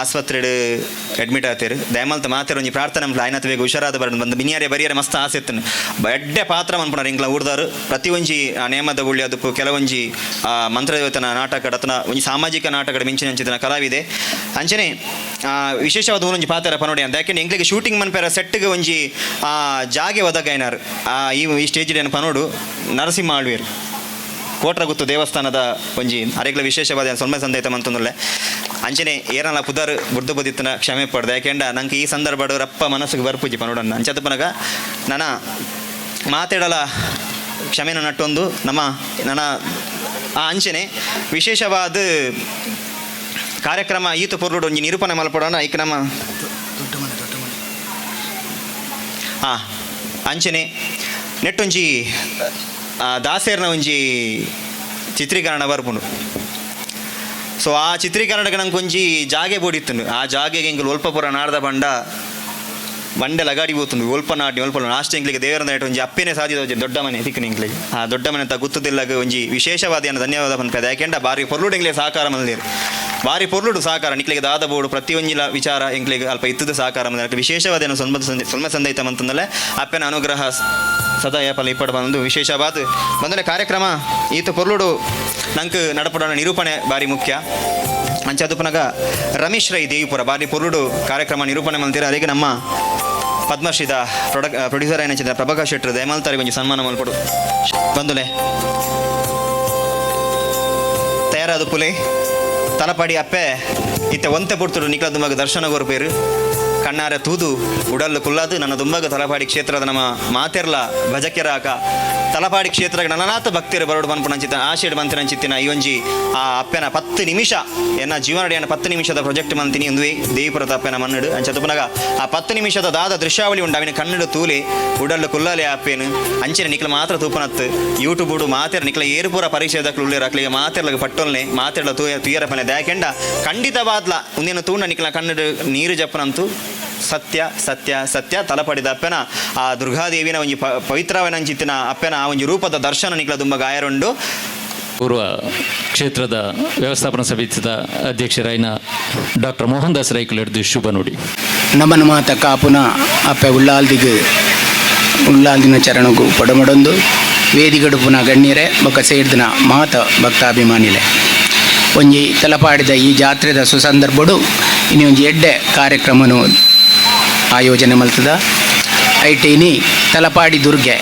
ಆಸ್ಪತ್ರೆಡ್ ಅಡ್ಮಿಟ್ ಆತೇರು. ದಯಮಲ್ತ ಮಾತೆರ್ ಒಂಜಿ ಪ್ರಾರ್ಥನೆ ಮಲ್ಪುಲೆ, ಆಯ್ನಾತ್ ಬೇಗ ಹುಷಾರಾದ ಬರಡ್ ಬಂದು ಮಿನಿಯಾರೆ ಬರಿಯರೆ ಮಸ್ತ್ ಆಸೆ ಇತ್ತುಂಡು. ಎಡ್ಡೆ ಪಾತ್ರ ಮನ್ಪುನಾರ್ ಎಂಕ್ಲ ಊರ್ದಾರು. ಪ್ರತಿ ಒಂಜಿ ಆ ನೇಮದ ಗುಳ್ಳಿ ಅದುಪ್ಪು ಕೆಲವೊಂಜಿ ಆ ಮಂತ್ರದೇವತನ ನಾಟಕ ಅತನ ಒಂಜಿ ಸಾಮಾಜಿಕ ನಾಟಕದ ಮಿಂಚಿನ ಅಂಚಿನ ಕಲಾವಿದೆ. ಅಂಚನೆ ವಿಶೇಷವಾದ ಒಂಜಿ ಪಾತ್ರ ಪನೋಡಿ ಅಂತ, ಯಾಕೆಂದ್ರೆ ಎಂಕ್ಲೆಗ್ ಶೂಟಿಂಗ್ ಮನ್ಪೆರ ಸೆಟ್ಗೆ ಒಂಜಿ ಆ ಜಾಗೆ ಒದಗಾಯಿನಾರ್. ಆ ಈ ಈ ಸ್ಟೇಜ್ ಪನೋಡು ನರಸಿಂಹ ಆಳ್ವೇರು, ಕೋಟ್ರಗುತ್ತು ದೇವಸ್ಥಾನದ ಒಂಜಿ ಅರೆಗ್ಲ ವಿಶೇಷವಾದ ಸೊಲ್ಮೆ ಸಂದೈತ ಮಂತೊಂದುಲ್ಲೆ. ಅಂಚನೆ ಏರನ ಪುದರ್ ಬುಡ್ದು ಬದಿತ್ತನ ಕ್ಷಮೆ ಪಡ್ದು, ಯಾಕೆಂಡ ನಂಗೆ ಈ ಸಂದರ್ಭಡ್ ರಪ್ಪ ಮನಸ್ಸಿಗೆ ಬರ್ಪುಜಿ ಪನೋಡನ್ನ. ಅಂಚದ ಪನಗ ನನ ಮಾತೆಡಲ ಕ್ಷಮೆನ ನಟ್ಟೊಂದು ನಮ್ಮ ನನ್ನ ಆ ಅಂಚನೆ ವಿಶೇಷವಾದ ಕಾರ್ಯಕ್ರಮ ಈತ ಪೊರ್ಲುಡು ಒಂಜಿ ನಿರೂಪಣೆ ಮಲ್ಪಡೋಣ. ಐಕ್ ನಮ್ಮ ಅಂಚನೆ ನೆಟ್ಟೊಂಜಿ ದಾಸೇರ್ನ ಒಂಜಿ ಚಿತ್ರೀಕರಣ ಬರ್ಪುಂಡು. ಸೊ ಆ ಚಿತ್ರೀಕರಣಕ್ಕೆ ನಂಗೆ ಒಂಜಿ ಜಾಗೆ ಬೋಡಿತ್ತುಂಡು. ಆ ಜಾಗೆಗೆ ಎಂಕುಲು ಒಲ್ಪ ಪೂರ ನಾಡ್ದ ಬಂಡ ಬಂಡೆ ಲಗಾಡಿ ಹೋತುಂಡು. ಒಲ್ಪ ನಾಡಿ ಒಲ್ಪ ಲಾಸ್ಟ್ ಎಂಕ್ಲಿಗೆ ದೇವರ ಒಂಜಿ ಅಪ್ಪೇನೆ ಸಾಧ್ಯದ ಒಂಜಿ ದೊಡ್ಡ ಮನೆ ತಿಕ್ಕನ ಎಂಕ್ಲಿಗೆ. ಆ ದೊಡ್ಡ ಮನೆ ಅಂತ ಗುತ್ತದಿಲ್ಲಾಗ ಒಂಜಿ ವಿಶೇಷವಾದ ಏನು ಧನ್ಯವಾದ ಪನ್ಪೆದ. ಯಾಕೆಂಡ ಬಾರಿ ಪೊರ್ಲುಡು ಎಂಕ್ಲೆ ಸಹಕಾರ ಮಲ್ದೇರು, ಬಾರಿ ಪೊರ್ಲುಡು ಸಹಕಾರ ನಿಕ್ಲಿಗೆ ದಾದ ಬೋಡು ಪ್ರತಿಯೊಂಜಿಲ ವಿಚಾರ ಎಂಕ್ಲಿಗೆ ಅಲ್ಪ ಇತ್ತದ ಸಹಕಾರ ಮಲ್ದೇರು. ವಿಶೇಷವಾದ ಏನು ಸೊಲ್ಮ ಸಂದೈತ ಮಂತಂದಲೆ ಅಪ್ಪನ ಅನುಗ್ರಹ ಸದಾ ಏಪಲ ಇಪ್ಪಡ ಬಂದು ವಿಶೇಷವಾದ ಬಂದರೆ ಕಾರ್ಯಕ್ರಮ ಈತ ಪೊರ್ಲುಡು ನಂಗೆ ನಡಪಡೋಣ ನಿರೂಪಣೆ ಬಾರಿ ಮುಖ್ಯ. ಅಂಚದುಪನಗ ರಮೇಶ್ ರೈ ದೇವಿಪುರ ಬಾರಿ ಪೊರ್ಲುಡು ಕಾರ್ಯಕ್ರಮ ನಿರೂಪಣೆ ಮಲ್ತೀರ. ಅದಕ್ಕೆ ನಮ್ಮ ಪದ್ಮಶ್ರೀದ ಪ್ರೊಡ್ಯೂಸರ್ అయిన ಪ್ರಭಾಕರ್ ಶೆಟ್ಟರು ದಯಮಾಲ್ತಾರೆ ಒಂಜಿ ಸನ್ಮಾನ ಮಲ್ಪಡು ಬಂದುಲೆ ತಯಾರಾದ ಪುಲೆ ತಲಪಾಡಿ ಅಪ್ಪೆ ಇತ್ತೆ ಒಂತೆ ಪುರ್ತುಡು ನಿಕ್ಲ ದುಂಬಾಗ ದರ್ಶನ ಕೊರ್ಪೇರು. ಕಣ್ಣಾರೆ ತೂದು ಉಡಲ್ಲು ಕುಲ್ಲಾದು ನನ್ನ ದುಂಬಾಗ ತಲಪಾಡಿ ಕ್ಷೇತ್ರದ ನಮ್ಮ ಮಾತೆರ್ಲ ಭಜಕೆರಾಕ ತಲಪಾಡಿ ಕ್ಷೇತ್ರ ನನನಾಥ ಭಕ್ತಿರು ಬರೋಡು ಪನ್ಪುನಂಚಿತ್ತ ಆಶೆಡ್ ಮಂತಿನಂಚಿತ್ತಿನ ಈ ಒಂಜಿ ಆ ಅಪ್ಪೆನ 10 ನಿಮಿಷ ಎನ್ನ ಜೀವನಡಿಯನ್ನ 10 ನಿಮಿಷದ ಪ್ರೊಜೆಕ್ಟ್ ಮಂತಿನಿ ಒಂದುವೆ ದೇವಿಪುರದ ಅಪ್ಪೆನ ಮನ್ನಡು. ಅಂಚ ತುಪುನಗ ಆ 10 ನಿಮಿಷದ ದಾದ ದೃಶ್ಯಾವಳಿ ಉಂಡು ಅವಿನ ಕಣ್ಣಡು ತೂಲೆ ಉಡಲ್ಲು ಕುಲ್ಲಾಲೆ ಅಪ್ಪೇನು. ಅಂಚಿನ ನಿಕ್ಲ ಮಾತ್ರ ತೂಪನತ್ತು ಯೂಟ್ಯೂಬ್ ಮಾತೆರ್ ನಿಕ್ಲ ಏರುಪೂರ ಪರಿಚಯದಕ್ಲು ಉಳ್ಳೇರು ಅಕ್ಲಿಗೆ ಮಾತೆರ್ಲಗ ಪಟ್ಟೊಲ್ನೆ ಮಾತೆರ್ಲ ತೂಯ ತುಯರ ಪನೆ ದಾಕೆಂಡ ಖಂಡಿತವಾದ್ಲ ಉಂದಿನ ತೂಂಡ ನಿಕ್ಲ ಕಣ್ಣಡು ನೀರು ಜಪ್ಪನಂತು ಸತ್ಯ ಸತ್ಯ ಸತ್ಯ. ತಲಪಡಿದ ಅಪ್ಪೆನ ಆ ದುರ್ಗಾದೇವಿನ ಒಂಜಿ ಪವಿತ್ರವನಂಚಿತ್ತಿನ ಅಪ್ಪೆನ ಆ ಒಂಜಿ ರೂಪದ ದರ್ಶನ ನಿಕ್ಲ ದುಂಬ ಗಾಯರುಂಡು. ಪೂರ್ವ ಕ್ಷೇತ್ರದ ವ್ಯವಸ್ಥಾಪನಾ ಸಮಿತಿಯ ಅಧ್ಯಕ್ಷರಾಯಿನ ಡಾಕ್ಟರ್ ಮೋಹನ್ ದಾಸ್ ರೈಕುಲೆಡ್ದು ಶುಭ ನುಡಿ. ನಮನ ಮಾತ ಕಾಪುನ ಅಪ್ಪೆ ಉಳ್ಳಾಲ್ದಿಗ್ ಉಳ್ಳಾಲ್ದಿನ ಚರಣಗು ಪಡಮಡೊಂದು ವೇದಿಗಡುಪುನ ಗಣ್ಯರೆ ಬೊಕ ಸೇರ್ದಿನ ಮಾತ ಭಕ್ತಾಭಿಮಾನಿಲೆ ಒಂಜಿ ತಲಪಾಡಿದ ಈ ಜಾತ್ರೆದ ಸುಸಂದರ್ಭಡು ಇನಿ ಒಂಜಿ ಎಡ್ಡೆ ಕಾರ್ಯಕ್ರಮನು ಆಯೋಜನೆ ಮಲ್ತದ. ಐಟೇನಿ ತಲಪಾಡಿ ದುರ್ಗೆ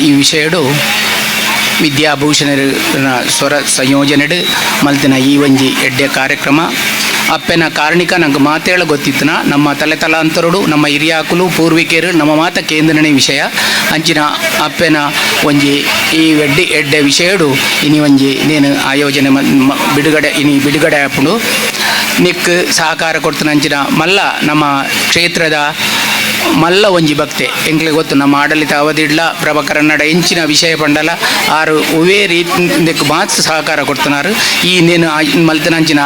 ಈ ವಿಷಯಡು ವಿದ್ಯಾಭೂಷಣರ ಸ್ವರ ಸಂಯೋಜನೆಡು ಮಲ್ತಿನ ಈ ಒಂಜಿ ಎಡ್ಡೆ ಕಾರ್ಯಕ್ರಮ ಅಪ್ಪೆನ ಕಾರಣಿಕ ನಂಗೆ ಮಾತೇಳ ಗೊತ್ತಿತ್ತನ ನಮ್ಮ ತಲೆ ತಲಾಂತರುಡು ನಮ್ಮ ಹಿರಿಯಾಕುಲು ಪೂರ್ವಿಕರು ನಮ್ಮ ಮಾತ ಕೇಂದ್ರನೇ ವಿಷಯ ಅಂಚಿನ ಅಪ್ಪೆನ ಒಂಜಿ ಈ ಎಡ್ಡೆ ಎಡ್ಡೆ ವಿಷಯಡು ಇನಿ ಒಂಜಿ ನೇನು ಆಯೋಜನೆ ಬಿಡುಗಡೆ ಇನಿ ಬಿಡುಗಡೆ ಆಪುಂಡು. ನಿಕ್ ಸಹಕಾರ ಕೊಡ್ತನ ಅಂಚಿನ ಮಲ್ಲ ನಮ್ಮ ಕ್ಷೇತ್ರದ ಮಲ್ಲ ಒಂಜಿ ಭಕ್ತೆ ಎಂಕ್ಲೆ ಗೊತ್ತು ನಮ್ಮ ಆಡಳಿತ ಅವಧಿಡ್ಲ ಪ್ರಭಾಕರನ್ನಡ ಎಂಚಿನ ವಿಷಯ ಪಂಡಲ ಆರು ಒವೇ ರೀತಿ ಮಾತ್ರ ಸಹಕಾರ ಕೊಡ್ತನಾರು. ಈ ನೇನು ಮಲ್ತನಂಚಿನ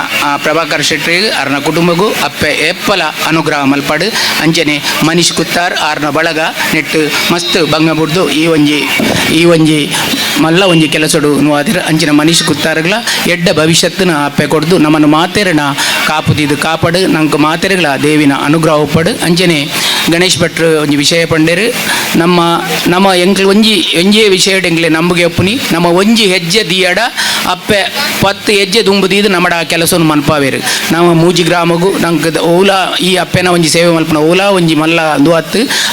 ಪ್ರಭಾಕರ್ ಶೆಟ್ರಿಗೆ ಆರ್ನ ಕುಟುಂಬಗೂ ಅಪ್ಪೆ ಎಪ್ಪಲ ಅನುಗ್ರಹ ಮಲ್ಪಾಡು. ಅಂಚನೆ ಮನೀಶ್ ಕುತ್ತಾರ್ ಆರ್ನ ಬಳಗ ನೆಟ್ಟು ಮಸ್ತ್ ಬಂಗ ಬುಡ್ದು ಈ ಒಂಜಿ ಮಲ್ಲ ಒಂಜಿ ಕೆಲಸಡು ನುವಾದಿರ ಅಂಚಿನ ಮನೀಶ್ ಕುತ್ತಾರ್ಗಳ ಎಡ್ಡ ಭವಿಷ್ಯತ್ತಿನ ಅಪ್ಪೆ ಕೊಡ್ದು ನಮ್ಮನ್ನು ಮಾತೆರನ ಕಾಪುದಿದು ಕಾಪಡು ನಂಗೆ ಮಾತೆರೆಗಳ ದೇವಿನ ಅನುಗ್ರಹ ಉಪ್ಪಡು. ಅಂಚನೆ ಗಣೇಶ್ ಭಟ್ರು ಒಂಜಿ ವಿಷಯ ಪಂಡೇರು ನಮ್ಮ ನಮ್ಮ ಎಂಕ್ಲು ಒಂಜಿ ಒಂಜೇ ವಿಷಯ ಎಂಕ್ಲೆ ನಂಬುಗೆ ಒಪ್ಪುನಿ ನಮ್ಮ ಒಂಜಿ ಹೆಜ್ಜೆ ದಿಯಡ ಅಪ್ಪೆ 10 ಹೆಜ್ಜೆ ದುಂಬುದೀದು ನಮ್ಮಡ ಆ ಕೆಲಸವನ್ನು ಮನ್ಪಾವೇರು. ನಮ್ಮ ಮೂಜಿ ಗ್ರಾಮಗು ನಂಗೆ ಓಲಾ ಈ ಅಪ್ಪೆನ ಒಂಜಿ ಸೇವೆ ಮಲ್ಪನ ಓಲಾ ಒಂಜಿ ಮಲ್ಲ ಅಂದು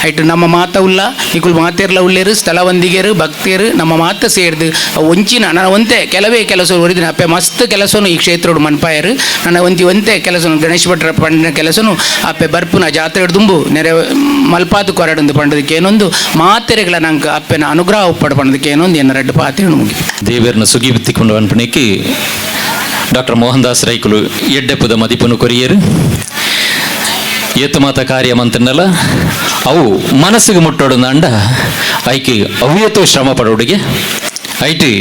ಐಟು ನಮ್ಮ ಮಾತ ಉಲ್ಲ ನಿಕುಲು ಮಾತೆರ್ಲ ಉಲ್ಲೇರು ಸ್ಥಳವಂದಿಗೆರು ಭಕ್ತಿಯರು ನಮ್ಮ ಮಾತ ಸೇರ್ದು ಒಂಚಿನ ನನ್ನ ಒಂತೆ ಕೆಲವೇ ಕೆಲಸ ಒರಿದಿನ ಅಪ್ಪೆ ಮಸ್ತ್ ಕೆಲಸನು ಈ ಕ್ಷೇತ್ರೋಡು ಮನ್ಪಾಯರು. ನನ್ನ ಒಂತಿ ಒಂತೆ ಕೆಲಸನು ಗಣೇಶ್ ಭಟ್ರ ಪಂಡಿನ ಕೆಲಸನು ಅಪ್ಪೆ ಬರ್ಪುನ ಜಾತ್ರೆ ದುಂಬು ನೆರೆ ಮಲ್ಪಾತು ಕೊರಡೊಂದು ಪಂಡದಕ್ಕೆ ಏನೊಂದು ಮಾತೆರೆಗಳ ನಂಗೆ ಅಪ್ಪೆನ ಅನುಗ್ರಹ ಉಪ್ಪಡು ಪಂಡದಕ್ಕೆ ಏನೊಂದು ಎನ್ನ ರೆಡ್ಡು ಪಾತ್ರೆ ಮುಗಿ. ದೇವೇರ್ನ ಸುಗಿಬಿತ್ತಿಕೊಂಡು ಅನ್ಪಣೆಗೆ ಡಾಕ್ಟರ್ ಮೋಹನ್ ದಾಸ್ ರೈಕುಲು ಎಡ್ಡೆಪ್ಪದ ಮದಿಪುನು ಕೊರಿಯರು. ಏತು ಮಾತ ಕಾರ್ಯ ಮಂತ್ರನಲ್ಲ ಅವು ಮನಸ್ಸಿಗೆ ಮುಟ್ಟೋಡು ಅಂಡ ಐಕೆ ಅವ್ಯತೋ ಶ್ರಮ ಪಡೋಡಿಗೆ ಐಟಿ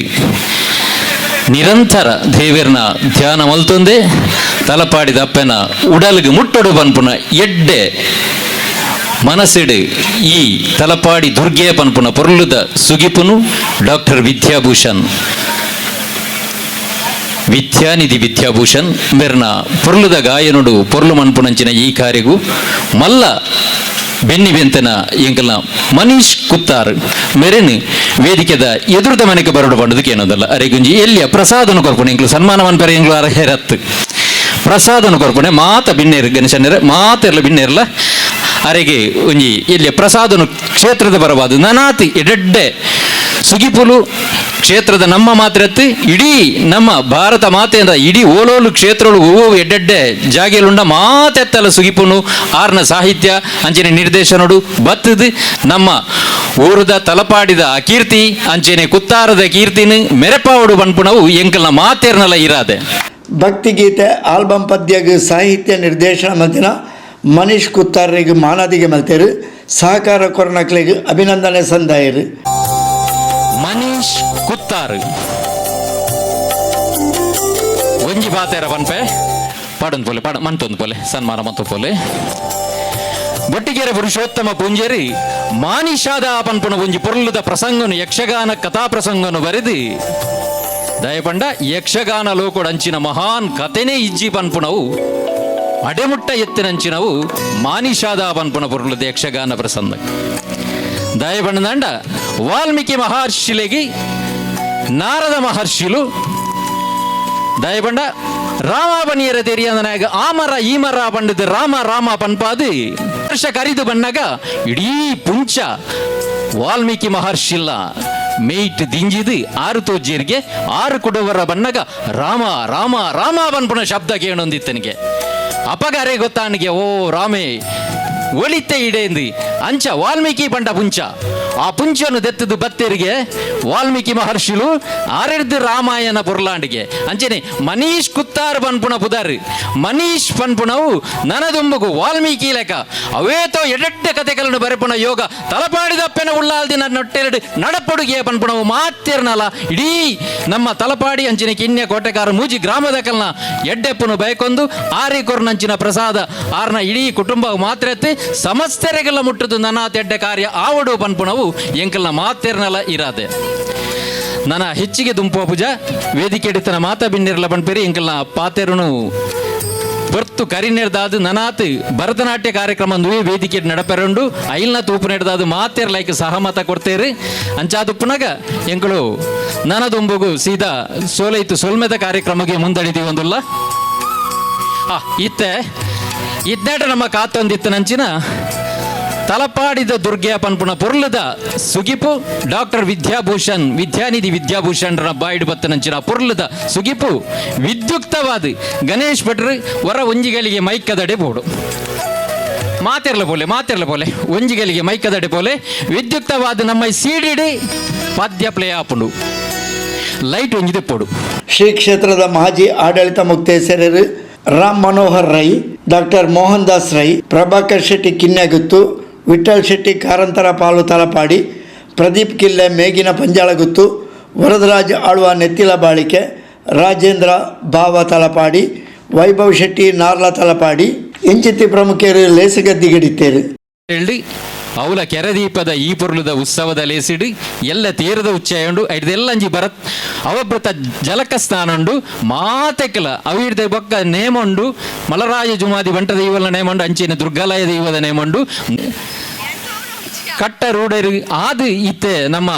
ನಿರಂತರ ದೇವೇರ್ನ ಧ್ಯಾನ ಮಲ್ತೊಂದೆ ತಲಪಾಡಿದ ಅಪ್ಪನ ಉಡಲ್ಗೆ ಮುಟ್ಟೊಡು ಪನ್ಪುನ ಎಡ್ಡೆ ಮನಸ್ಸಿಡು ಈ ತಲಪಾಡಿ ದುರ್ಗೆ ಪನ್ಪುನ ಪೊರ್ಲುದ ಸುಗಿಪುನು ಡಾಕ್ಟರ್ ವಿದ್ಯಾಭೂಷಣ್ ವಿದ್ಯಾನಿಧಿ ವಿದ್ಯಾಭೂಷಣ್ ಮೆರ್ನ ಪೊರ್ಲುದ ಗಾಯನುಡು ಪೊರ್ಲು ಮನ್ಪುನಂಚಿನ ಈ ಕಾರ್ಯಗು ಮಲ್ಲ ಬೆನ್ನಿ ಬೆಂತನ ಎಂಕಲ್ನ ಮನೀಶ್ ಕುತ್ತಾರ್ ಮೆರೆನ್ ವೇದಿಕೆದ ಎದುರುದ ಮನೆಗೆ ಬರಡು ಪಂಡದಕ್ಕೆ ಏನೋದಲ್ಲ ಅರೆಗುಂಜಿ ಎಲ್ಲಿಯ ಪ್ರಸಾದನು ಕೊರ್ಪುಣೆ ಎಂಕ್ಲು ಸನ್ಮಾನ ಮನ್ಪರೆ ಎಂಕ್ಲು ಅರಹೇರತ್ತು ಪ್ರಸಾದನು ಕೊರ್ಪುಣೆ ಮಾತ ಬಿನ್ನೇರು ಗಣೇಶನೇರ ಮಾತೆರ್ಲ ಬಿನ್ನೇರ್ಲ ಅರೆಗೆ ಒಂಜಿ ಎಲ್ಲಿಯ ಪ್ರಸಾದನು ಕ್ಷೇತ್ರದ ಬರಬಾದು ನನಾತಿ ಎಡೆಡ್ಡೆ ಸುಗಿಪುಲು ಕ್ಷೇತ್ರದ ನಮ್ಮ ಮಾತ್ರತ್ತು ಇಡೀ ನಮ್ಮ ಭಾರತ ಮಾತೆಯಿಂದ ಇಡೀ ಓಲೋಲು ಕ್ಷೇತ್ರಗಳು ಓ ಎಡ್ಡೆಡ್ಡೆ ಜಾಗೆಲುಂಡ ಮಾತೆತ್ತಲ ಸುಗಿಪುನು ಆರ್ನ ಸಾಹಿತ್ಯ ಅಂಚನೆ ನಿರ್ದೇಶನಡು ಬತ್ತದು ನಮ್ಮ ಊರುದ ತಲಪಾಡಿದ ಕೀರ್ತಿ ಅಂಚನೆ ಕುತ್ತಾರದ ಕೀರ್ತಿನ ಮೆರೆಪಾವಡು ಪನ್ಪುಣವು ಎಂಕಲ್ನ ಮಾತೇರ್ನಲ ಇರಾದೆ. ಭಕ್ತಿಗೀತೆ ಆಲ್ಬಮ್ ಪದ್ಯಗ್ ಸಾಹಿತ್ಯ ನಿರ್ದೇಶನ ಮಲ್ತಿನ ಮನೀಶ್ ಕುತ್ತಾರಿಗೆ ಮಾನಾದಿಗೆ ಮಲ್ತೇರು, ಸಹಕಾರ ಕೊರ್ನಕ್ಲೆಗ್ ಅಭಿನಂದನೆ ಸಂದಾಯರು. ಮನೀಶ್ ಕುತ್ತಾರ್ ಒಂಜಿ ಬಾತೇರ ಪನ್ಪೆ ಪಾಡೊಂದು ಪೋಲೆ ಪಾಡ ಮಂತೊಂದು ಪೋಲೆ ಸನ್ಮಾನ ಮಂತು ಪೋಲೆ. ಬೊಟ್ಟಿಗೆರೆ ಪುರುಷೋತ್ತಮ ಪೂಂಜೇರಿ ಮಾನಿಷಾದ ಪನ್ಪುನ ಒಂಜಿ ಪೊರ್ಲುದ ಪ್ರಸಂಗನು ಯಕ್ಷಗಾನ ಕಥಾ ಪ್ರಸಂಗನು ಬರೆದು ದಯಪಂಡ ಯಕ್ಷಗಾನ ಲೋಕೊಡಂಚಿನ ಮಹಾನ್ ಕಥೆನೇ ಇಜ್ಜಿ ಪನ್ಪುನವು ಅಡೆಮುಟ್ಟ ಎತ್ತಿನಂಚಿನವು ಮಾನಿಷಾದ ಪನ್ಪುನ ಪೊರ್ಲುದ ಯಕ್ಷಗಾನ ಪ್ರಸಂಗ. ದಯಪಂಡದಂಡ ವಾಲ್ಮೀಕಿ ಮಹರ್ಷಿಲೆಗಿ ನಾರದ ಮಹರ್ಷಿಲು ದಯಪಂಡ ರಾಮಾಬನಿಯರ ತೆರಿಯಂದನಾಗ ಆ ಮರ ಈ ಮರ ಪಂಡಿತ ರಾಮ ರಾಮ ಪನ್ಪಾದು ವರ್ಷ ಕರಿದು ಬಣ್ಣಗ ಇಡೀ ಪುಂಚ ವಾಲ್ಮೀಕಿ ಮಹರ್ಷಿಲ್ಲ ಮೇಯ್ಟ್ ದಿಂಜಿದು ಆರು ತೋಜ್ಜೀರಿಗೆ ಆರು ಕುಡುವರ ಬಣ್ಣಗ ರಾಮ ರಾಮ ರಾಮ ಪನ್ಪುನ ಶಬ್ದ ಕೇಳೊಂದಿತ್ತನಿಗೆ. ಅಪಗಾರೆ ಗೊತ್ತಾನಿಗೆ ಓ ರಾಮೇ ಒಳಿತೆ ಇಡೇಂದು ಅಂಚ ವಾಲ್ಮೀಕಿ ಪಂಡ ಪುಂಚ ಆ ಪುಂಚನು ದೆತ್ತದು ಬತ್ತೇರಿಗೆ ವಾಲ್ಮೀಕಿ ಮಹರ್ಷಿಲು ಆರೆಡ್ದು ರಾಮಾಯಣ ಪುರ್ಲಾಂಡಿಗೆ. ಅಂಚನೆ ಮನೀಶ್ ಕುತ್ತಾರ್ ಪನ್ಪುಣ ಪುದಾರ್ ಮನೀಶ್ ಪನ್ಪುಣವು ನನದುಂಬುಗು ವಾಲ್ಮೀಕಿ ಲೆಕ್ಕ ಅವೇತೋ ಎಡೆಡ್ಡ ಕತೆಗಳನ್ನು ಬರೆಪುಣ ಯೋಗ ತಲಪಾಡಿದಪ್ಪೆನ ಉಳ್ಳಾಲ್ದಿನ ನೊಟ್ಟೆರಡು ನಡಪೊಡುಗೆ ಪನ್ಪುಣವು ಮಾತಿರ್ನಲ ಇಡೀ ನಮ್ಮ ತಲಪಾಡಿ ಅಂಚಿನ ಕಿನ್ಯ ಕೋಟೆಕಾರ ಮೂಜಿ ಗ್ರಾಮದ ಕಲ್ನ ಎಡ್ಡೆಪ್ಪನು ಬಯಕೊಂದು ಆರಿ ಕೊರ್ನಂಚಿನ ಪ್ರಸಾದ ಆರ್ನ ಇಡೀ ಕುಟುಂಬ ಮಾತ್ರ ಸಮಸ್ತರೆಗೆಲ್ಲ ಮುಟ್ಟುದು ನನ್ನ ತೆಡ್ಡೆ ಕಾರ್ಯ ಆವಡು ಪನ್ಪುಣವು ಎಂಕಲ್ನ ಮಾತೇರ್ನಲ ಇರಾದೆ. ನನ್ನ ಹೆಚ್ಚಿಗೆ ದುಂಪುವ ಪೂಜ ವೇದಿಕೆ ಹಿಡಿತನ ಮಾತಾ ಬಿನ್ನಿರಲ ಪನ್ಪೇರಿ ಎಂಕಲ್ನ ಪಾತೆರುನು ಪೊರ್ತು ಕರಿನೆರ್ದಾದು ನನಾತ್ ಭರತನಾಟ್ಯ ಕಾರ್ಯಕ್ರಮ ನುಯೆ ವೇದಿಕೆ ನಡಪೆರಂಡು ಐಲ್ನ ತೂಪು ನೆಡ್ದಾದು ಮಾತೇರ್ ಲೈಕ್ ಸಹಮತ ಕೊಡ್ತೇರಿ. ಅಂಚಾದುಪ್ಪುನಗ ಎಂಕಳು ನನದುಂಬುಗು ಸೀದಾ ಸೋಲೈತು ಸೊಲ್ಮೆದ ಕಾರ್ಯಕ್ರಮಕ್ಕೆ ಮುಂದಡಿದೀವಿ ಒಂದುಲ್ಲ. ಇತ್ತೆ ಇದ್ದೇಟ ನಮ್ಮ ಕಾತೊಂದಿತ್ತು ನಂಚಿನ ತಲಪಾಡಿದ ದುರ್ಗೆಯ ಪನ್ಪುಣ ಪೊರ್ಲದ ಸುಗಿಪು ಡಾಕ್ಟರ್ ವಿದ್ಯಾಭೂಷಣ್ ವಿದ್ಯಾನಿಧಿ ವಿದ್ಯಾಭೂಷಣ್ರ ಬಾಯಿಡು ಬತ್ತನಂಚಿನ ಪೊರ್ಲದ ಸುಗಿಪು ವಿದ್ಯುಕ್ತವಾದ ಗಣೇಶ್ ಭಟ್ರು ಹೊರ ಒಂಜಿಗಳಿಗೆ ಮೈಕದಡೆ ಬೋಡು ಮಾತಿರ್ಲ ಪೋಲೆ ಮಾತಿರ್ಲ ಪೋಲೆ ಒಂಜಿಗಳಿಗೆ ಮೈಕದಡೆ ಪೋಲೆ ವಿದ್ಯುಕ್ತವಾದ ನಮ್ಮ ಸಿಡಿಡಿ ಪದ್ಯ ಪ್ಲೇ ಆಪುಂಡು ಲೈಟ್ ಒಂಜಿದೆ ಪೋಡು. ಶ್ರೀ ಕ್ಷೇತ್ರದ ಮಾಜಿ ಆಡಳಿತ ಮುಕ್ತೇಸರರು ರಾಮ್ ಮನೋಹರ್ ರೈ, ಡಾಕ್ಟರ್ ಮೋಹನ್ ದಾಸ್ ರೈ, ಪ್ರಭಾಕರ್ ಶೆಟ್ಟಿ ಕಿನ್ಯಗುತ್ತು, ವಿಠಲ್ ಶೆಟ್ಟಿ ಕಾರಂತರ ಪಾಲು ತಲಪಾಡಿ, ಪ್ರದೀಪ್ ಕಿಲ್ಲೆ ಮೇಗಿನ ಪಂಜಾಳಗುತ್ತು, ವರದರಾಜ್ ಆಳ್ವ ನೆತ್ತಿಲ ಬಾಳಿಕೆ, ರಾಜೇಂದ್ರ ಭಾವ ತಲಪಾಡಿ, ವೈಭವ್ ಶೆಟ್ಟಿ ನಾರ್ಲ ತಲಪಾಡಿ ಇಂಚಿತ್ತಿ ಪ್ರಮುಖರು ಲೇಸುಗದ್ದಿಗಿಡಿತ್ತೇರು. ಹೇಳಿ ಅವಲ ಕೆರದೀಪದ ಈ ಪೊರ್ಲುದ ಉತ್ಸವದ ಲೇಸಿಡು ಎಲ್ಲ ತೀರದ ಉಚ್ಚಯ ಉಂಡು ಐಡ್ದೆಲ್ಲ ಅಂಜಿ ಭರತ್ ಅವಭೃತ ಜಲಕ ಸ್ನಾನ ಉಂಡು ಮಾತೆಕ್ಕಲ ಅವು ಹಿಡ್ದ ಬೊಕ್ಕ ನೇಮುಂಡು ಮಲರಾಯ ಜುಮಾದಿ ಬಂಟ ದೈವಲ ನೇಮುಂಡು ಅಂಚಿನ ದುರ್ಗಾಲಯ ದೈವದ ನೇಮುಂಡು ಕಟ್ಟ ರೂಡರು ಆದು ಇತ್ತೆ ನಮ್ಮ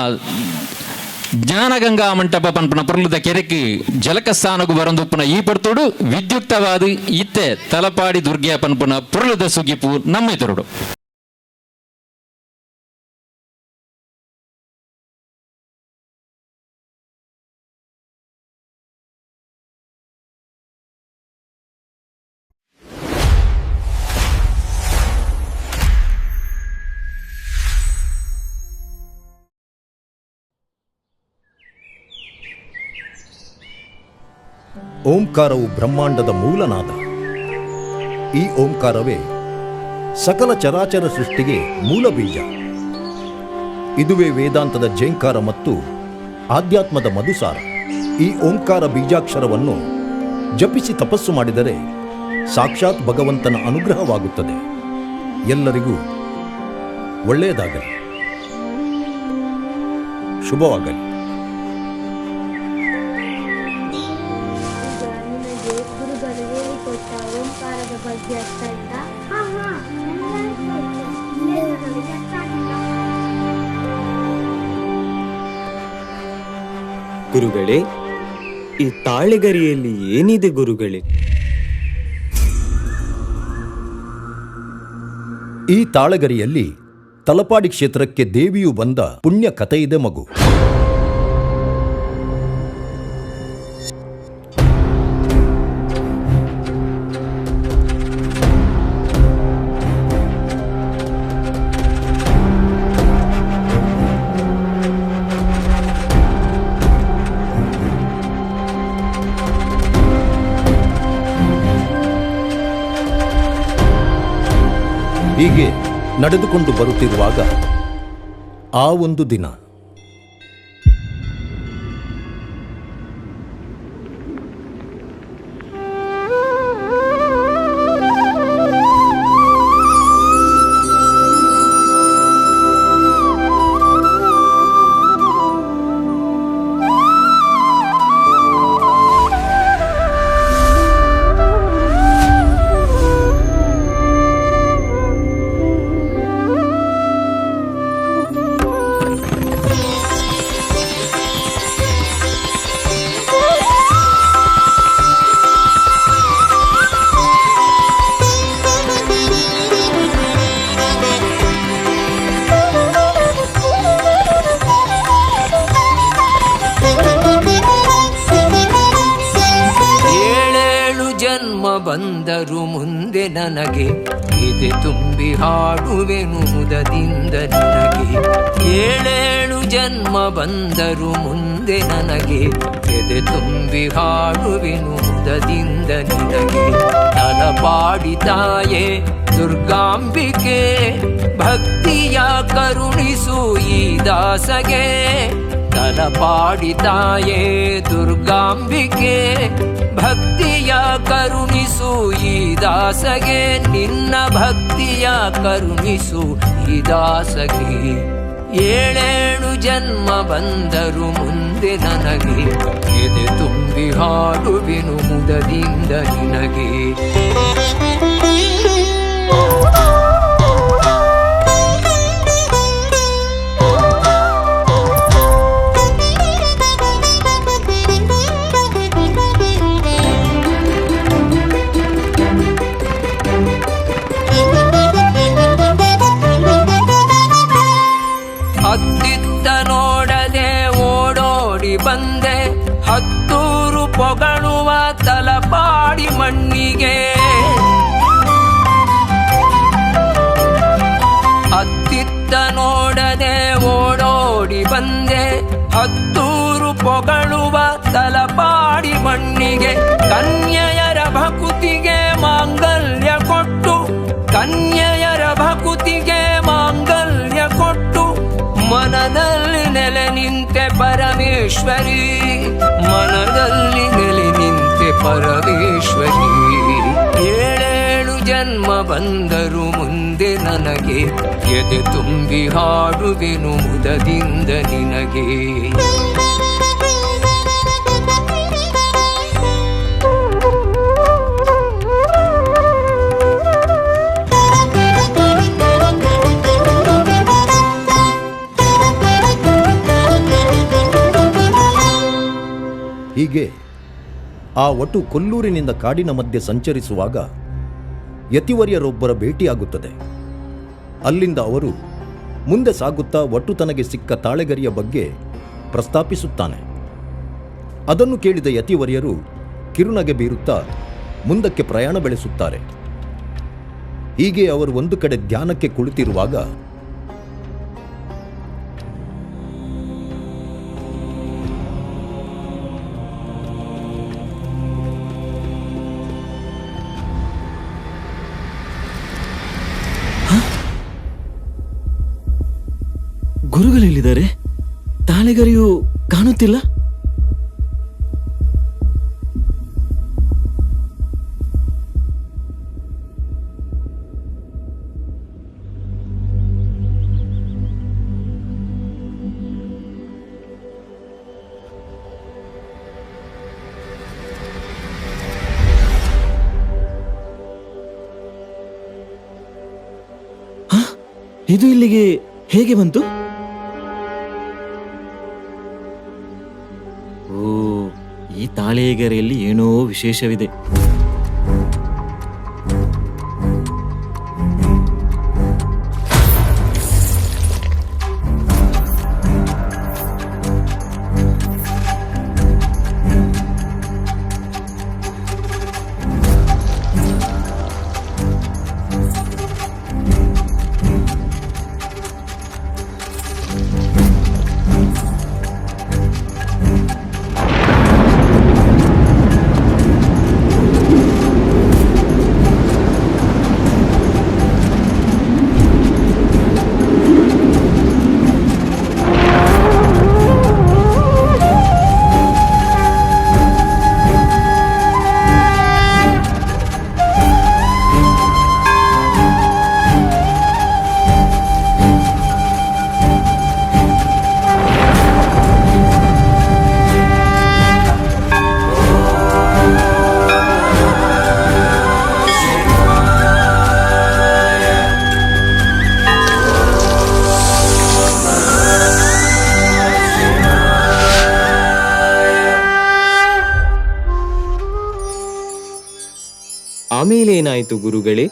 ಜ್ಞಾನಗಂಗಾ ಮಂಟಪ ಪನ್ಪನ ಪೊರ್ಲುದ ಕೆರೆಕ್ ಜಲಕ ಸ್ಥಾನಗು ಬರಂದುಪ್ಪನ ಈ ಪರ್ತೋಡು ವಿದ್ಯುಕ್ತವಾದ ಇತ್ತೆ ತಲಪಾಡಿ ದುರ್ಗೆ ಪನ್ಪನ ಪೊರ್ಲುದ ಸುಗಿಪು ನಮ್ಮ ಎದುರುಡು. ಓಂಕಾರವು ಬ್ರಹ್ಮಾಂಡದ ಮೂಲನಾದ. ಈ ಓಂಕಾರವೇ ಸಕಲ ಚರಾಚರ ಸೃಷ್ಟಿಗೆ ಮೂಲ ಬೀಜ. ಇದುವೇ ವೇದಾಂತದ ಜೇಂಕಾರ ಮತ್ತು ಆಧ್ಯಾತ್ಮದ ಮಧುಸಾರ. ಈ ಓಂಕಾರ ಬೀಜಾಕ್ಷರವನ್ನು ಜಪಿಸಿ ತಪಸ್ಸು ಮಾಡಿದರೆ ಸಾಕ್ಷಾತ್ ಭಗವಂತನ ಅನುಗ್ರಹವಾಗುತ್ತದೆ. ಎಲ್ಲರಿಗೂ ಒಳ್ಳೆಯದಾಗಲಿ, ಶುಭವಾಗಲಿ. ಗುರುಗಳೇ, ಈ ತಾಳೆಗರಿಯಲ್ಲಿ ಏನಿದೆ ಗುರುಗಳೇ? ಈ ತಾಳಗರಿಯಲ್ಲಿ ತಲಪಾಡಿ ಕ್ಷೇತ್ರಕ್ಕೆ ದೇವಿಯು ಬಂದ ಪುಣ್ಯ ಕಥೆಯಿದೆ ಮಗು. ಹೀಗೆ ನಡೆದುಕೊಂಡು ಬರುತ್ತಿರುವಾಗ ಆ ಒಂದು ದಿನ ಏಳೇಳು ಜನ್ಮ ಬಂದರು ಮುಂದೆ ನನಗೆ ಎದೆ ತುಂಬಿ ಹಾಡುವೆನು ಮುದದಿಂದ ನಿನಗೆ. ಏಳೇಳು ಜನ್ಮ ಬಂದರು ಮುಂದೆ ನನಗೆ ಎದೆ ತುಂಬಿ ಹಾಡುವೆನು ಮುದದಿಂದ ನಿನಗೆ. ತಲಪಾಡಿ ತಾಯೇ ದುರ್ಗಾಂಬಿಕೆ, ಭಕ್ತಿಯ ಕರುಣಿಸು ಈ ದಾಸಗೆ. ತಲಪಾಡಿ ತಾಯೇ ದುರ್ಗಾಂಬಿಕೆ, ಭಕ್ತಿಯ ಕರುಣಿಸು ಈ ದಾಸಗೆ. ನಿನ್ನ ಭಕ್ತಿಯ ಕರುಣಿಸು ಈ ದಾಸಗೆ. ಏಳೇಳು ಜನ್ಮ ಬಂದರು ಮುಂದೆ ನನಗೆ ಎದೆ ತುಂಬಿ ಹಾಡುವೆನು ಮುದದಿಂದ ನಿನಗೆ. ಅತ್ತಿತ್ತ ನೋಡದೆ ಓಡೋಡಿ ಬಂದೆ, ಹತ್ತೂರು ಪೊಗಳುವ ತಲಪಾಡಿ ಮಣ್ಣಿಗೆ. ಅತ್ತಿತ್ತ ನೋಡದೆ ಓಡೋಡಿ ಬಂದೆ, ಹತ್ತೂರು ಪೊಗಳುವ ತಲಪಾಡಿ ಮಣ್ಣಿಗೆ. ಕನ್ಯೆಯರ ಭಕುತಿಗೆ ಮಾಂಗಲ್ಯ ಕೊಟ್ಟು, ಕನ್ಯೆಯರ ಭಕುತಿಗೆ ಮಾಂಗಲ್ಯ ಕೊಟ್ಟು, ಮನದಲ್ಲಿ ನೆಲೆ ನಿಂತೆ ಪರಮೇಶ್ವರಿ, ಮನದಲ್ಲಿ ನೆಲೆ ನಿಂತೆ ಪರಮೇಶ್ವರಿ. ಏಳೇಳು ಜನ್ಮ ಬಂದರು ಮುಂದೆ ನನಗೆ ಎದೆ ತುಂಬಿ ಹಾಡುವೆನು ಮುದದಿಂದ ನಿನಗೆ. ಹೀಗೆ ಆ ಒಟು ಕೊಲ್ಲೂರಿನಿಂದ ಕಾಡಿನ ಮಧ್ಯೆ ಸಂಚರಿಸುವಾಗ ಯತಿವರ್ಯರೊಬ್ಬರ ಭೇಟಿಯಾಗುತ್ತದೆ. ಅಲ್ಲಿಂದ ಅವರು ಮುಂದೆ ಸಾಗುತ್ತಾ ಒಟ್ಟು ತನಗೆ ಸಿಕ್ಕ ತಾಳೆಗರಿಯ ಬಗ್ಗೆ ಪ್ರಸ್ತಾಪಿಸುತ್ತಾನೆ. ಅದನ್ನು ಕೇಳಿದ ಯತಿವರ್ಯರು ಕಿರುನಗೆ ಬೀರುತ್ತಾ ಮುಂದಕ್ಕೆ ಪ್ರಯಾಣ ಬೆಳೆಸುತ್ತಾರೆ. ಹೀಗೆ ಅವರು ಒಂದು ಕಡೆ ಧ್ಯಾನಕ್ಕೆ ಕುಳಿತಿರುವಾಗ ಗುರುಗಳೆಲ್ಲಿದ್ದಾರೆ? ತಾಳೆಗರಿಯು ಕಾಣುತ್ತಿಲ್ಲ. ಇದು ಇಲ್ಲಿಗೆ ಹೇಗೆ ಬಂತು? ತಾಳೆಗರಿಯಲ್ಲಿ ಏನೋ ವಿಶೇಷವಿದೆ. ಆಮೇಲೆ ಏನಾಯಿತು ಗುರುಗಳೇ?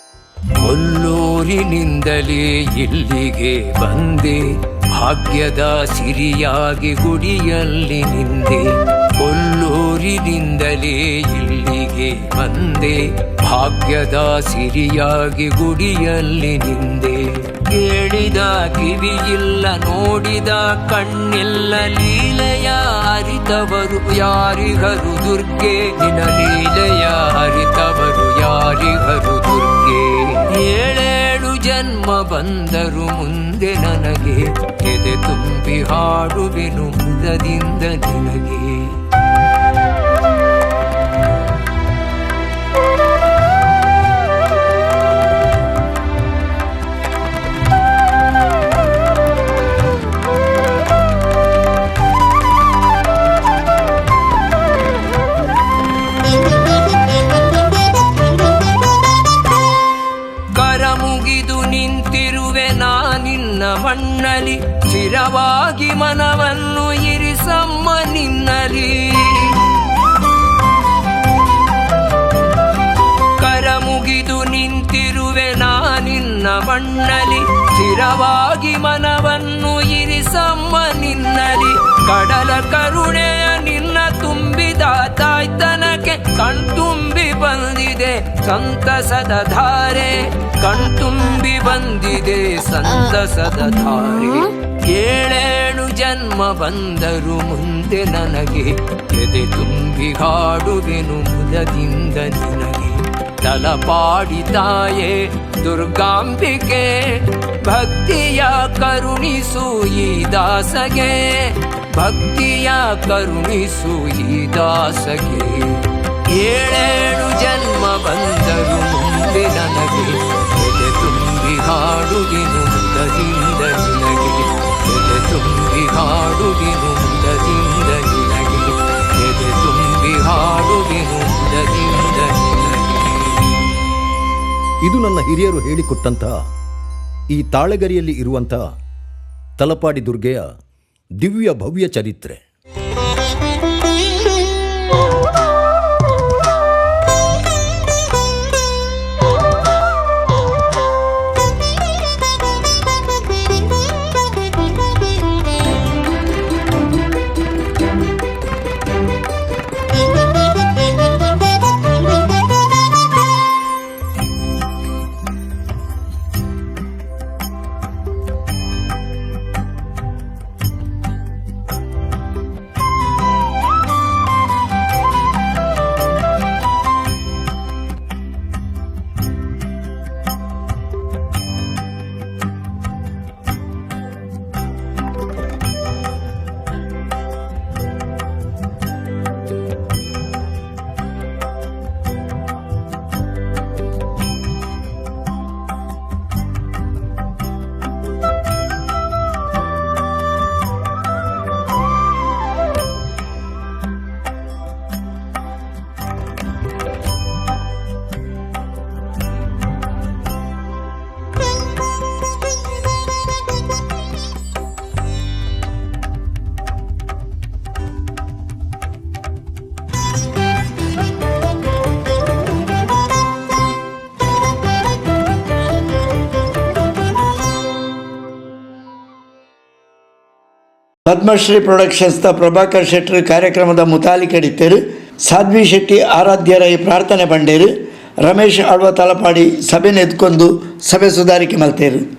ಕೊಲ್ಲೂರಿನಿಂದಲೇ ಇಲ್ಲಿಗೆ ಬಂದೆ, ಭಾಗ್ಯದ ಸಿರಿಯಾಗಿ ಗುಡಿಯಲ್ಲಿ ನಿಂದೆ. ಕೊಲ್ಲೂರಿನಿಂದಲೇ ಇಲ್ಲಿಗೆ ಬಂದೆ, ಭಾಗ್ಯದ ಸಿರಿಯಾಗಿ ಗುಡಿಯಲ್ಲಿ ನಿಂದೆ. ಕೇಳಿದ ಕಿವಿಯಿಲ್ಲ, ನೋಡಿದ ಕಣ್ಣಿಲ್ಲ, ಲೀಲೆಯ ಅರಿತವರು ಯಾರಿಗರು ದುರ್ಗೆ? ನಿನ ಲೀಲೆಯ ಅರಿತವರು ಯಾರಿಗರು ದುರ್ಗೆ? ಏಳೇಳು ಜನ್ಮ ಬಂದರು ಮುಂದೆ ನನಗೆ, ಎದೆ ತುಂಬಿ ಹಾಡುವೆನು ಮುದದಿಂದ ನಿನಗೆ. ಕರ ಮುಗಿದು ನಿಂತಿರುವೆ ನಿನ್ನ ಮಣ್ಣಲಿ, ಸ್ಥಿರವಾಗಿ ಮನವನ್ನು ಇರಿಸಮ್ಮ ನಿನ್ನಲಿ. ಕರ ಮುಗಿದು ನಿಂತಿರುವೆ ನಿನ್ನ ಮಣ್ಣಲಿ, ಸ್ಥಿರವಾಗಿ ಮನವನ್ನು ಇರಿಸಮ್ಮ ನಿನ್ನಲಿ. ಕಡಲ ಕರುಣೆಯ ನಿನ್ನ ತುಂಬಿದ ತಾಯ್ತನಕ್ಕೆ ಕಣ್ತುಂಬಿ ಬಂದಿದೆ ಸಂತಸದ ಧಾರೆ, ಕಣ್ತುಂಬಿ ಬಂದಿದೆ ಸಂತಸದ ಧಾರೆ. ಏಳೇಳು ಜನ್ಮ ಬಂದರು ಮುಂದೆ ನನಗೆ, ಎದೆ ತುಂಬಿ ಹಾಡುವೆನು ಮುದದಿಂದ ನಿನಗೆ. ತಲಪಾಡಿ ತಾಯೇ ದುರ್ಗಾಂಬಿಕೆ, ಭಕ್ತಿಯ ಕರುಣಿಸು ಈ ದಾಸಗೆ, ಭಕ್ತಿಯ ಕರುಣಿಸು ಈ ದಾಸಗೆ. ಏಳೇಳು ಜನ್ಮ ಬಂದರು ಮುಂದೆ ನನಗೆ, ಎದೆ ತುಂಬಿ ಹಾಡುವೆನು ಮುದದಿಂದ ನಿನಗೆ. ಎದೆ ತುಂಬಿ ಹಾಡುವೆನು ಮುದದಿಂದ ನಿನಗೆ, ಎದೆ ತುಂಬಿ ಹಾಡುವೆನು ಮುದದಿಂದ ನಿನಗೆ. ಇದು ನನ್ನ ಹಿರಿಯರು ಹೇಳಿಕೊಟ್ಟಂತಹ ಈ ತಾಳೆಗರಿಯಲ್ಲಿ ಇರುವಂತಹ ತಲಪಾಡಿ ದುರ್ಗೆಯ ದಿವ್ಯ ಭವ್ಯ ಚರಿತ್ರೆ. ಪದ್ಮಶ್ರೀ ಪ್ರೊಡಕ್ಷನ್ಸ್ ದ ಪ್ರಭಾಕರ್ ಶೆಟ್ಟರ್ ಕಾರ್ಯಕ್ರಮದ ಮುತಾಲಿಕೆಡಿತ್ತೇರು. ಸಾಧ್ವಿ ಶೆಟ್ಟಿ ಆರಾಧ್ಯರೈ ಪ್ರಾರ್ಥನೆ ಪಂಡೇರು. ರಮೇಶ್ ಆಳ್ವ ತಲಪಾಡಿ ಸಭೆ ನೆತ್ಕೊಂಡು ಸಭೆ ಸುಧಾರಿಕೆ ಮಲ್ತೇರು.